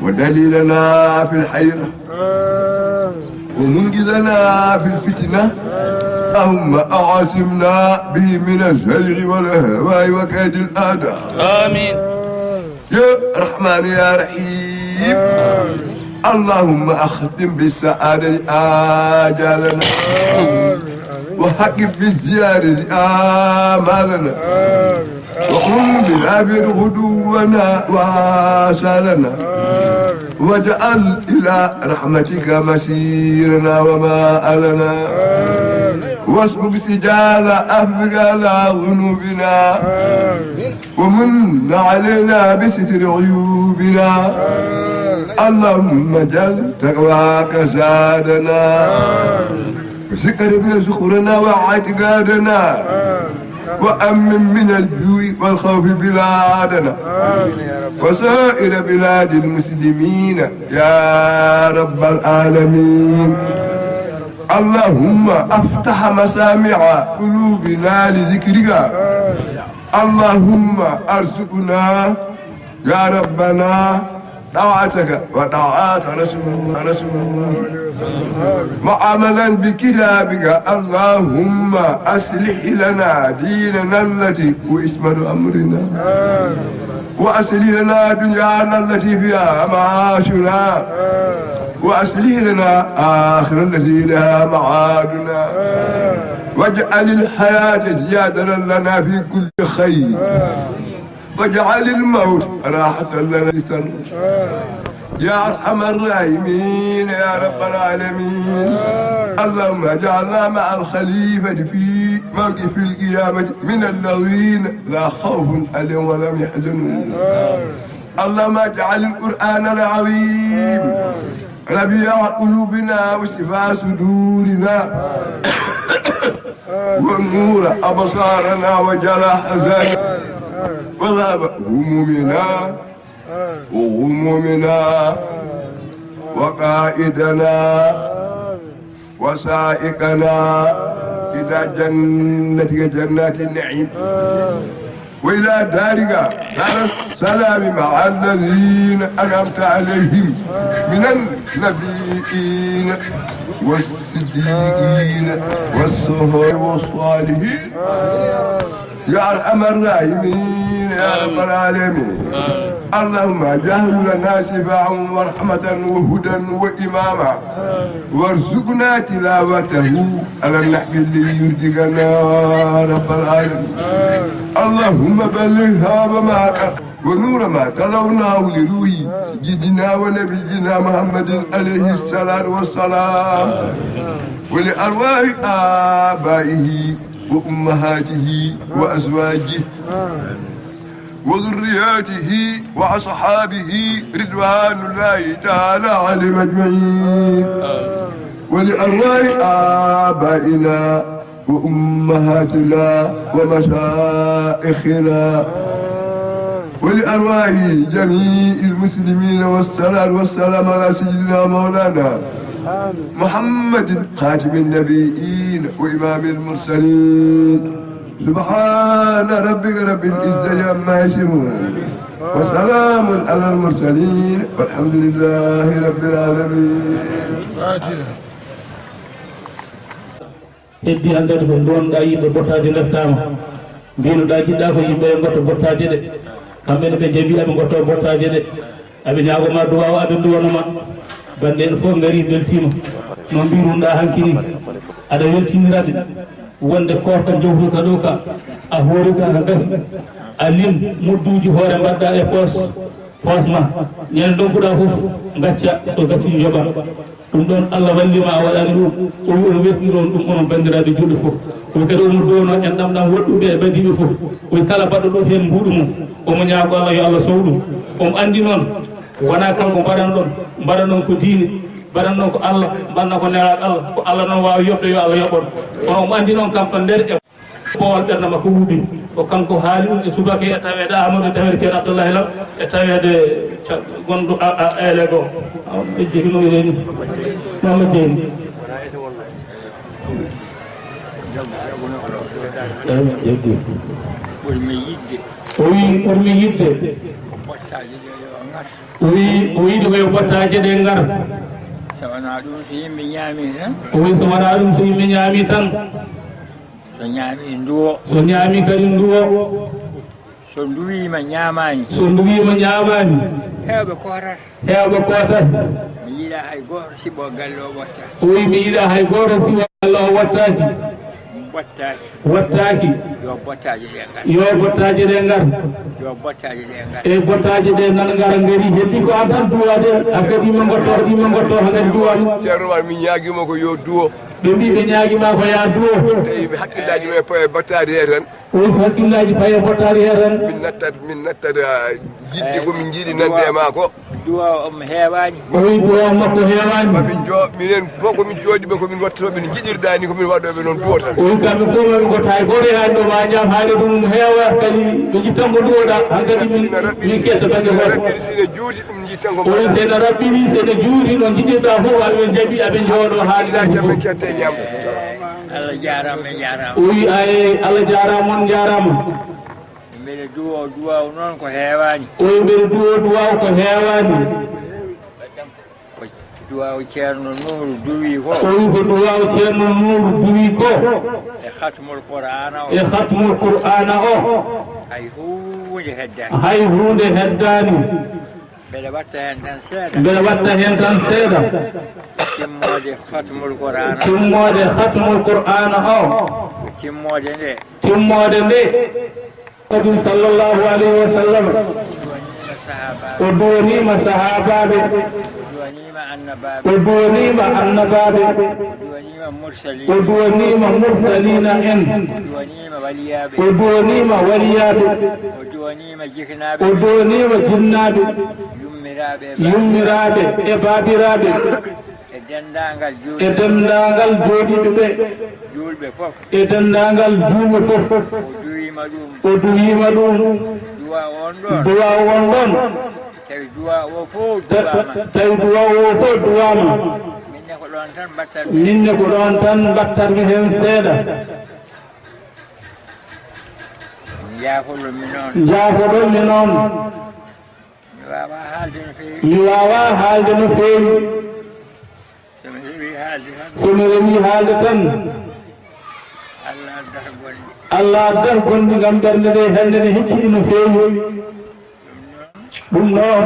ودليلنا في الحيرة ومنقذنا في الفتنة. اللهم أعصمنا به من الزيغ والأهواء وكيد الأعداء. آمين. يا رحمن يا رحيم. اللهم أختم بالسعادة آجالنا وحقق بالزيادة آمالنا وقم بالعافية غدونا وآصالنا واجعل إلى رحمتك مسيرنا ومآلنا واسبغ سجال عفوك على ذنوبنا ومن علينا بستر عيوبنا. اللهم اجعل تقواك زادنا وذكرك ذخرنا واعتقادنا وأمن من الجوع والخوف بلادنا وسائر بلاد المسلمين يا رب العالمين. اللهم افتح مسامع قلوبنا لذكرك. اللهم ارزقنا يا ربنا طاعتك وطاعة رسول رسول وعملا بكتابك. اللهم أصلح لنا ديننا التي هو عصمة أمرنا وأصلح لنا دنيانا التي فيها معاشنا وأصلح لنا آخرة التي إليها معادنا واجعل الحياة زيادة لنا في كل خير واجعل الموت راحة لنا من شر. يا أرحم الراحمين يا رب العالمين. اللهم اجعلنا مع الخليفة في موقف القيامة من الذين لا خوف عليهم ولا هم يحزنون. اللهم اجعل القرآن العظيم ربيع قلوبنا وشفاء صدورنا ونور أبصارنا وجلاء أحزاننا وذهاب همومنا وغمومنا وقائدنا وسائقنا إلى جنتك جنات النعيم وإلى دارك دار السلام مع الذين أنعمت عليهم من النبيين والصديقين والشهداء والصالحين يا أرحم الراحمين يا رب العالمين. اللهم اجعل لنا شفاء ورحمة وهدى وإماما وارزقنا تلاوته على النحو الذي يرضيك يا رب العالمين. اللهم بلغها وما ونور ما تلوناه لروح سيدنا ونبينا محمد عليه الصلاة والسلام ولأرواح آبائه وأمهاته وأزواجه وذرياته وأصحابه رضوان الله تعالى عليهم أجمعين ولأرواح آبائنا وأمهاتنا ومشائخنا ولأرواح جميع المسلمين والصلاة والسلام على سيدنا مولانا محمد خاتم النبيين وإمام المرسلين. سبحان ربك رب العزة عما يصفون وسلام على المرسلين والحمد لله رب العالمين. Heddi hankkadi ko ndonɗaa yimɓe bottaaje ndeftaama. Mbinoɗaa jiɗɗaa ko yimɓe ɓe ngotta bottaaje ɗe. Kamɓe ne ɓe njaɓi aɓe ngotta bottaaje ɗe. Aɓe ñaago ma duwaaw, aɓe duwano ma. Bannde en fof ngari, mbeltiima. No mbirunɗaa hanki ni, aɗa weltiniraɓe wonde koorka jawtuka ɗo ka, a hoorika ka gasi, a lim modduuji hoore mbaɗɗa e poos, poos ma. Ñande ndonkuɗaa fof, ngacca, so gasi njoɓa. Ɗum ɗoon Allah walli ma a waɗani ɗum, o wi omo weltinira on ɗum onon banndiraaɓe juulɓe fof. O wi kadi omo duwano en ɗam ɗam woɗɗuɓe e ɓadiiɓe fof. O wi kala baɗɗo ɗo heen mbuuɗu mum, omo ñaago Allah yo Allah sow ɗum. Omo anndi noon, wonaa kanko mbaɗan ɗon, mbaɗan ɗon ko diine, mbaɗan ɗon ko Allah, mbaɗna ko nelaaɗo Allah, ko Allah noon waawi yoɓde yo Allah yoɓ on. Kono omo anndi noon kam to nder e boowal ɓernde makko wuubi. Ko kanko haali ɗum e subaka e taweede Amadou, e taweede Ceerno Abdoulahi Law, e taweede ca-, gonɗo a, a, eele goo. Awa, ejje hino e reeni. Mama Jeeni. Eyi, ejje. Ɓurmi yiɗde. O wi ɓurmi yiɗde. Bottaaji ɗe yo ngar. O wi, o yiɗi ko yo bottaaje ɗe ngar. So wonaa ɗum, so yimɓe ñaami tan. O wi so wonaa ɗum, so yimɓe ñaami tan. So ñaami nduwo. So ñaami kadi nduwo. So nduwiima ñaamaani. So nduwiima ñaamaani. Heewɓe kootat. Heewɓe kootat. Mi yiɗaa hay gooto siɓo galle o ɓotta. O wi mi yiɗaa hay gooto siɓo galle o ɓottaaki. Ɓottaaki. Ɓottaaki. Yo bottaaje ɗe ngar. Yo bottaaje ɗe ngar. Yo bottaaje ɗe ngar. E bottaaje ɗe nan ngar ngari heddi ko an tan duwaade a kadi ma ngotto kadi ma ngotto ha ngari duwaade. Ceerno Umar mi ñaagima ko yo duwo. Ɓe mbi ɓe ñaagima ko ya duwo. So tawi mi hakkillaaji ma e bottaari he tan. O wi so hakkillaaji paye bottaari he tan. Min nattat, min nattat, ah, yiɗde ko min njiɗi nande e ma ko. Duwa o mo heewaani. O wi duwa makko heewaani. Ma min jo-, minen fof ko min jooɗiiɓe, ko min waɗtotooɓe no njiɗirɗaa ni, ko min waɗooɓe noon duwata. O wi kamɓe fof maɓe ngota e gooto e hannde ma ñaam haade ɗum heewa, kadi ɓe njittan ko duwoɗaa, hankadi min, min ketta bannge gooto. Rabbiri sine juuti, ɗum njittan ko o wi mbaɗa. Sena rabbiri, sena juuti, no njiɗirɗaa fof, aɓe njaabi, aɓe njooɗo haa ila jamma kette ñaam. Allah jaaraama, jaaraama. O wi ay, Allah jaaraama, on jaaraama. Mbeɗa duwo, duwaaw noon ko heewaani. O wi mbeɗa duwo, duwaaw ko heewaani. Ko duwaaw Ceerno Nuuru duwi ko. O wi ko duwaaw Ceerno Nuuru duwi ko. E khatmul Qur'aana o. E khatmul Qur'aana o. Hay huunde heddaani. Hay huunde heddaani. Mbeɗa watta heen tan seeɗa. Mbeɗa watta heen tan seeɗa. Timmoode khatmul Qur'aana. Timmoode khatmul Qur'aana o. Timmoode nde. Timmoode nde. Muhammadin sallallahu alayhi wa sallam. O duwaniima sahaabaaɓe. O duwaniima annabaaɓe. O duwaniima annabaaɓe. O duwaniima mursaliin. O duwaniima mursaliina en. O duwaniima waliyaaɓe. O duwaniima waliyaaɓe. O duwaniima jiknaaɓe. O duwaniima jinnaaɓe. Yummiraaɓe e baabiraaɓe. Yummiraaɓe e baabiraaɓe. E denndaangal juulɓe. E denndaangal jooɗiiɓe ɓe. Juulɓe fof. E denndaangal juulɓe fof. O duwiima ɗum. O duwiima ɗum. Duwa on ɗon. Duwa on ɗon. Tawi duwa o fof ta-, duwaama. Ta-, tawi duwa o fof duwaama. Minne ko ɗoon tan mbattat-. Minne ko ɗoon tan mbattatmi heen seeɗa. Njaafoɗon mi noon. Njaafoɗon mi noon. Mi waawaa haalde no feewi. Mi waawaa haalde no feewi. So mi rewii haalde tan. So mi rewii haalde tan. Allah addata gonɗi. Allah addata gonɗi ngam ɓernde nde hannde ne hecciɗi no feewi. Ɗum noon.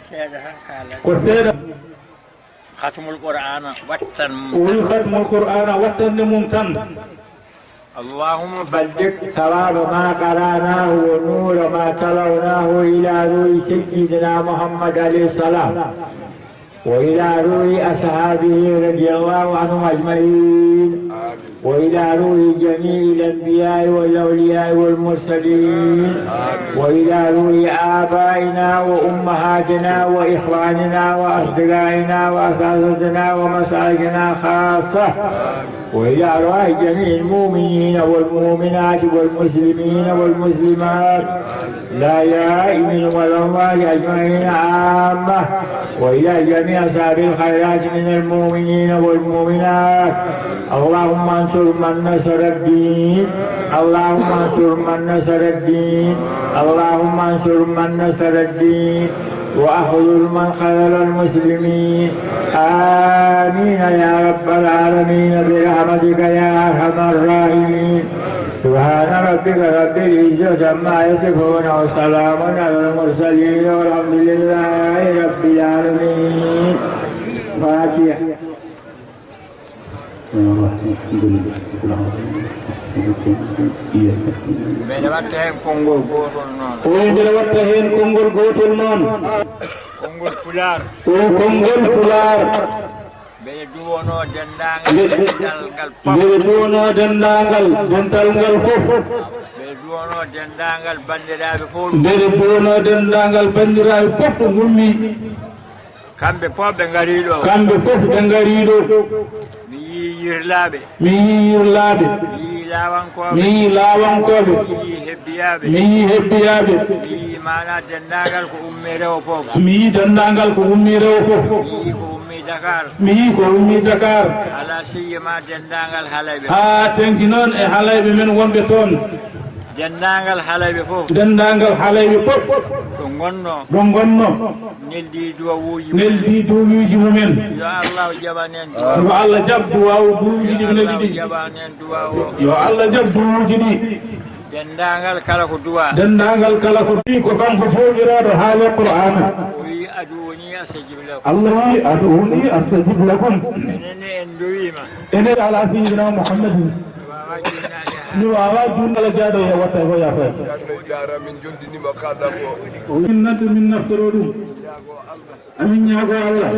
Seeɗa tan kaalata. Ko seeɗa. Khatmul Qur'aana wattan mum. O wi khatmul Qur'aana wattande mum tan. اللهم بلغ ثواب ما قرأناه ونور ما تلوناه إلى روح سيدنا محمد عليه السلام، وإلى روح أصحابه رضي الله عنهم أجمعين، وإلى روح جميع الأنبياء والأولياء والمرسلين، وإلى روح آبائنا وأمهاتنا وإخواننا وأصدقائنا وأساتذتنا ومشايخنا خاصة. وإلى أرواح جميع المؤمنين والمؤمنات والمسلمين والمسلمات الأحياء منهم والأموات أجمعين عامة، وإلى جميع أصحاب الخيرات من المؤمنين والمؤمنات. اللهم انصر من نصر الدين، اللهم انصر من نصر الدين، اللهم انصر من نصر الدين. وأخذل من خذل المسلمين. آمين يا رب العالمين برحمتك يا أرحم الراحمين. سبحان ربك رب العزة عما يصفون وسلام على المرسلين والحمد لله رب العالمين. فاتحة. Mbeɗa watta heen konngol gootol noon. O wi mbeɗa watta heen konngol gootol noon. Konngol Pulaar. O wi konngol Pulaar. Mbeɗa duwonoo denndaangal dental ngal fof. Mbeɗa duwonoo denndaangal dental ngal fof. Mbeɗa duwonoo denndaangal banndiraaɓe fof. Mbeɗa duwonoo denndaangal banndiraaɓe fof to ngummi. Kamɓe fof ɓe ngarii ɗo. Kamɓe fof ɓe ngarii ɗo. Mi yii yirlaaɓe. Mi yii yirlaaɓe. Mi yii laawankooɓe. Mi yii laawankooɓe. Mi yii hebbiyaaɓe. Mi yii hebbiyaaɓe. Mi yii maanaa denndaangal ko ummii rewo fof. Mi yii denndaangal ko ummii rewo fof. Mi yii ko ummii Dakar. Mi yii ko ummii Dakar. Alaa siyama denndaangal halayɓe. Haa teŋti noon e halayɓe men wonɓe toon. Denndaangal halayɓe fof. Denndaangal halayɓe fof. Ɗo ngonnoo. Ɗo ngonnoo. Neldii duwawuuji mumen. Neldii duwawuuji mumen. Yo Allah jaɓan en duwaw. Yo Allah jaɓ duwaw duwawuuji ɗi ɓe neldi ɗi. Yo Allah jaɓan en duwaw. Yo Allah jaɓ duwawuuji ɗi. Denndaangal kala ko duwa. Denndaangal kala ko duwi ko kanko jooɗiraaɗo haali Qur'aana. O wi aduuni astajib lakum. Allah wi aduuni astajib lakum. Enen en ndowiima. Enen ala sayyidina Muhammadin. Mi waawaa junnala jaaɗo e watta ko yaafaa. Min nanta min naftoro ɗum. Amin ñaago Allah.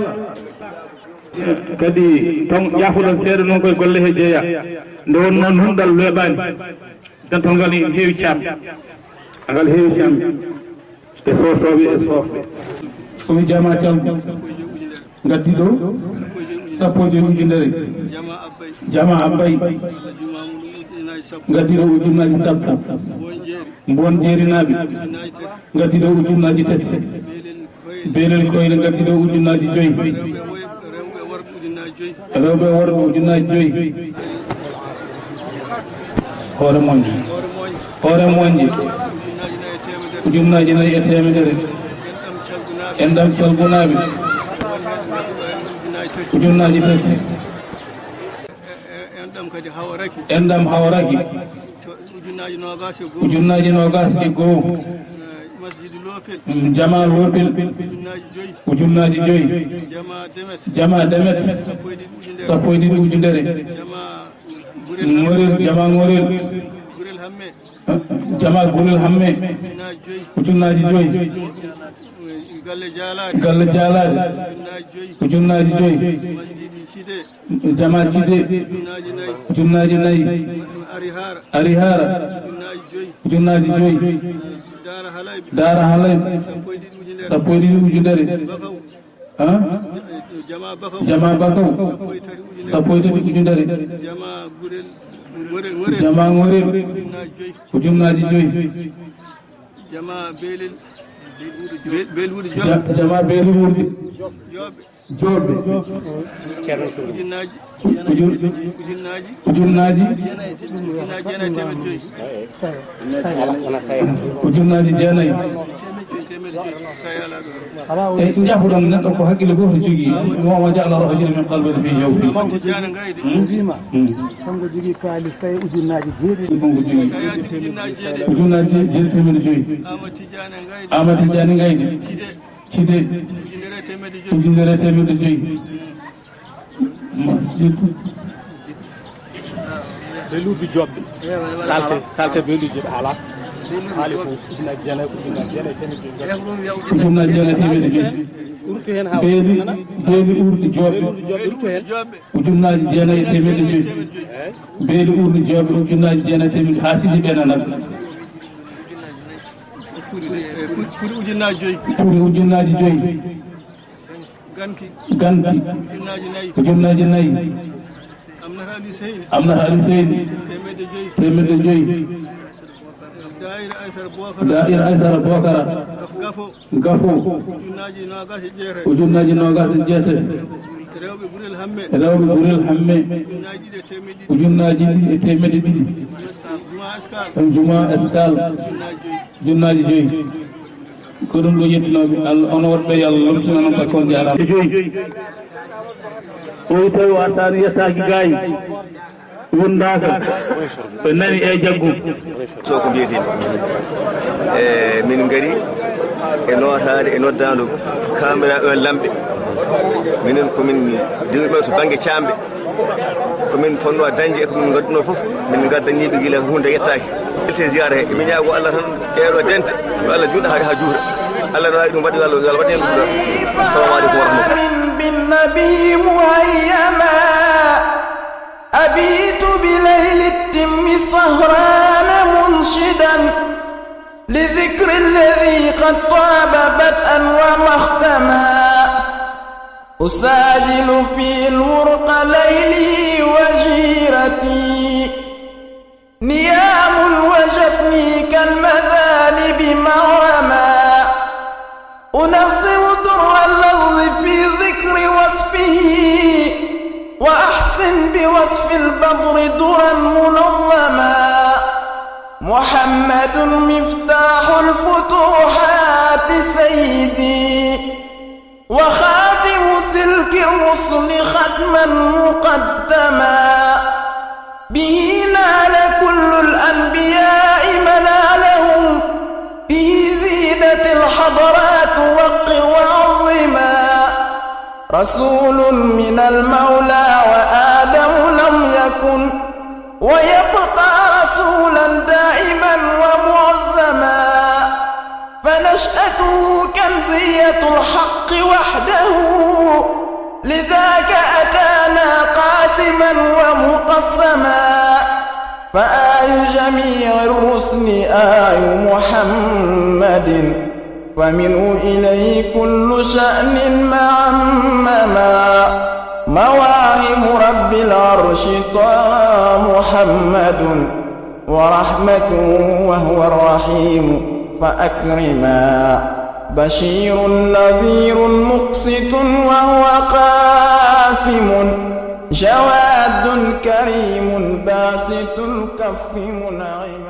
Kadi ton jaafoɗon seeɗa noon koye golle he jeeya. Nde wonnoo noon ngal weeɓaani. Dental ngal ene heewi caam. Ngal heewi caam. E soosooɓe e soofɓe. Sowi jama calgu. Ngaddi ɗo sappo e joyi ujunere. Jama abbay. Ngaddi ɗo ujunnaaji sappo. Mbon jeerinaaɓe. Ngaddi ɗo ujunnaaji tati. Beelel koyre ngaddi ɗo ujunnaaji joyi. Rewɓe e worɓe ujunnaaji joyi. Hoore moƴƴo. Hoore moƴƴo. Ujunnaaji nayi e teemedere. Enɗam calgunaaɓe. Ujunnaaji tati. Enɗam kadi hawraki. Enɗam hawraki. Ujunnaaji noogaas e goo. Ujunnaaji noogaas e goo. Masjidi Loopel. Mm, jama Loopel. Ujunnaaji joyi. Ujunnaaji joyi. Jama Demet. Jama Demet. Sappo e ɗiɗi ujunere. Sappo e ɗiɗi ujunere. Jama Gurel Hamme. Ŋorel, jama Ŋorel. Gurel Hamme. Jama Gurel Hamme. Ujunnaaji joyi. Ujunnaaji joyi. Galle Jaalaade. Galle Jaalaade. Ujunnaaji joyi. Ujunnaaji joyi. Masjidi Cide. Jama Cide. Ujunnaaji nayi. Ujunnaaji nayi. Ari Haara. Ari Haara. Ujunnaaji joyi. Ujunnaaji joyi. Daara Halayɓe. Daara Halayɓe. Sappo e ɗiɗi ujunere. Sappo e ɗiɗi ujunere. Bakaw. Ah? Jama Bakaw. Jama Bakaw. Sappo e tati ujunere. Sappo e tati ujunere. Jama Gurel. Ŋorel, Ŋorel. Jama Ŋorel. Ujunnaaji joyi. Ujunnaaji joyi. Jama Beelel. Be-, Beelwuude Jooɓe. Ja-, jama Beelwuude. Jooɓe. Jooɓe. Ceerno Sow. Ujunnaaji. Ujun-, ujunnaaji. Ujunnaaji. Ujunnaaji jeenayi e teemeɗɗe joyi. Ala, wona saya. Ujunnaaji jeenayi. Teemeɗɗe joyi, teemeɗɗe joyi. Saya alaa ɗo. E jaafoɗon neɗɗo ko hakkille gooto jogii. Wa ma ja'ala rajulun min qalbayni fi jawfi. Amadou Tidiane Ngayde. Hmm? Hmm. Kanko jogii kaalis saya ujunnaaji jeeɗiɗi. Kanko jogii. Saya ujunnaaji jeeɗiɗi. Ujunnaaji jeeɗiɗi teemeɗɗe joyi. Amadou Tidiane Ngayde. Amadou Tidiane Ngayde. Cide. Cide. Ujunere e teemeɗɗe joyi. Ujunere e teemeɗɗe joyi. Masjid. Beelwuude Jooɓe. Salte, salte Beelwuude Jooɓe haala. Haali ko ujunnaaji jeenayi, ujunnaaji jeenayi e teemeɗɗe joyi. Ujunnaaji jeenayi e teemeɗɗe joyi. Ɓurti heen haa Beeli, Beeli Uurdi Jooɓe. Beelwuude Jooɓe ɓurti heen. Ujunnaaji jeenayi e teemeɗɗe joyi. Eey. Beeli Uurdi Jooɓe ujunnaaji jeenayi e teemeɗɗe haa sisi ɓe nanat. Ɓuri, ɓuri ujunnaaji joyi. Ɓuri ujunnaaji joyi. Ganki. Ganki. Ujunnaaji nayi. Ujunnaaji nayi. Amnata Ali Seyni. Amnata Ali Seyni. Teemeɗɗe joyi. Teemeɗɗe joyi. Daa'ira Aysara Bookara. Daa'ira Aysara Bookara. Gafo. Gafo. Ujunnaaji noogaas e jeetati. Ujunnaaji noogaas e jeetati. Rewɓe Gurel Hamme. Rewɓe Gurel Hamme. Ujunnaaji ɗiɗi e teemeɗɗe ɗiɗi. Ujunnaaji ɗiɗi e teemeɗɗe ɗiɗi. Juma Eskal. Juma Eskal. Ujunnaaji joyi. Ujunnaaji joyi. Ko ɗum ɗo yettinooɓe Allah, onon woɗɓe, yo Allah lomtin onon, par ce que on jaaraama. E joyi. O wi tawi o artaani yettaaki gaayi. Wondaaka. Ɓe nani e jaggu. So ko mbiyetee. E min ngari e nootaade e noddaandu kaamiraaɓe men lamɓe. Minen ko min diwɓe to bannge caamɓe. Ko min fotnoo dañde e ko min ngadduno fof, min ngaddanii ɓe gila huunde yettaaki. Ɓelte ziyaara he, emi ñaago Allah tan, ɗeeɗo dente, yo Allah juutɗo haa, haa juuta. Allah no waawi ɗum waɗde, yo Allah, yo Allah waɗ heen ɗum ɗon. Assalamu aleykum wa rahmatullah. بالنبي مهيما، أبيت بليل التم سهران منشدا، لذكر الذي قد طاب بدءا ومختما. أساجل في الورق ليلي وجيرتي، نيام وجفني كالمذانب مغرما. أنظم در اللفظ في ذكر وصفه، وأحسن بوصف البدر درا منظما. محمد مفتاح الفتوحات سيدي، وخاتم سلك الرسل ختما مقدما. به نال كل الأنبياء منالهم، به زيدت الحضرات وقر وعظما. رسول من المولى وآدم لم يكن، ويبقى رسولا دائما ومعظما. فنشأته كنزية الحق وحده، لذاك أتانا قاسما ومقسما. فآي جميع الرسل آي محمد، فمنه إليه كل شأن معمما. مواهب رب العرش طه محمد، ورحمته وهو الرحيم فأكرما. بشير نذير مقسط وهو قاسم، جواد كريم باسط الكف منعما.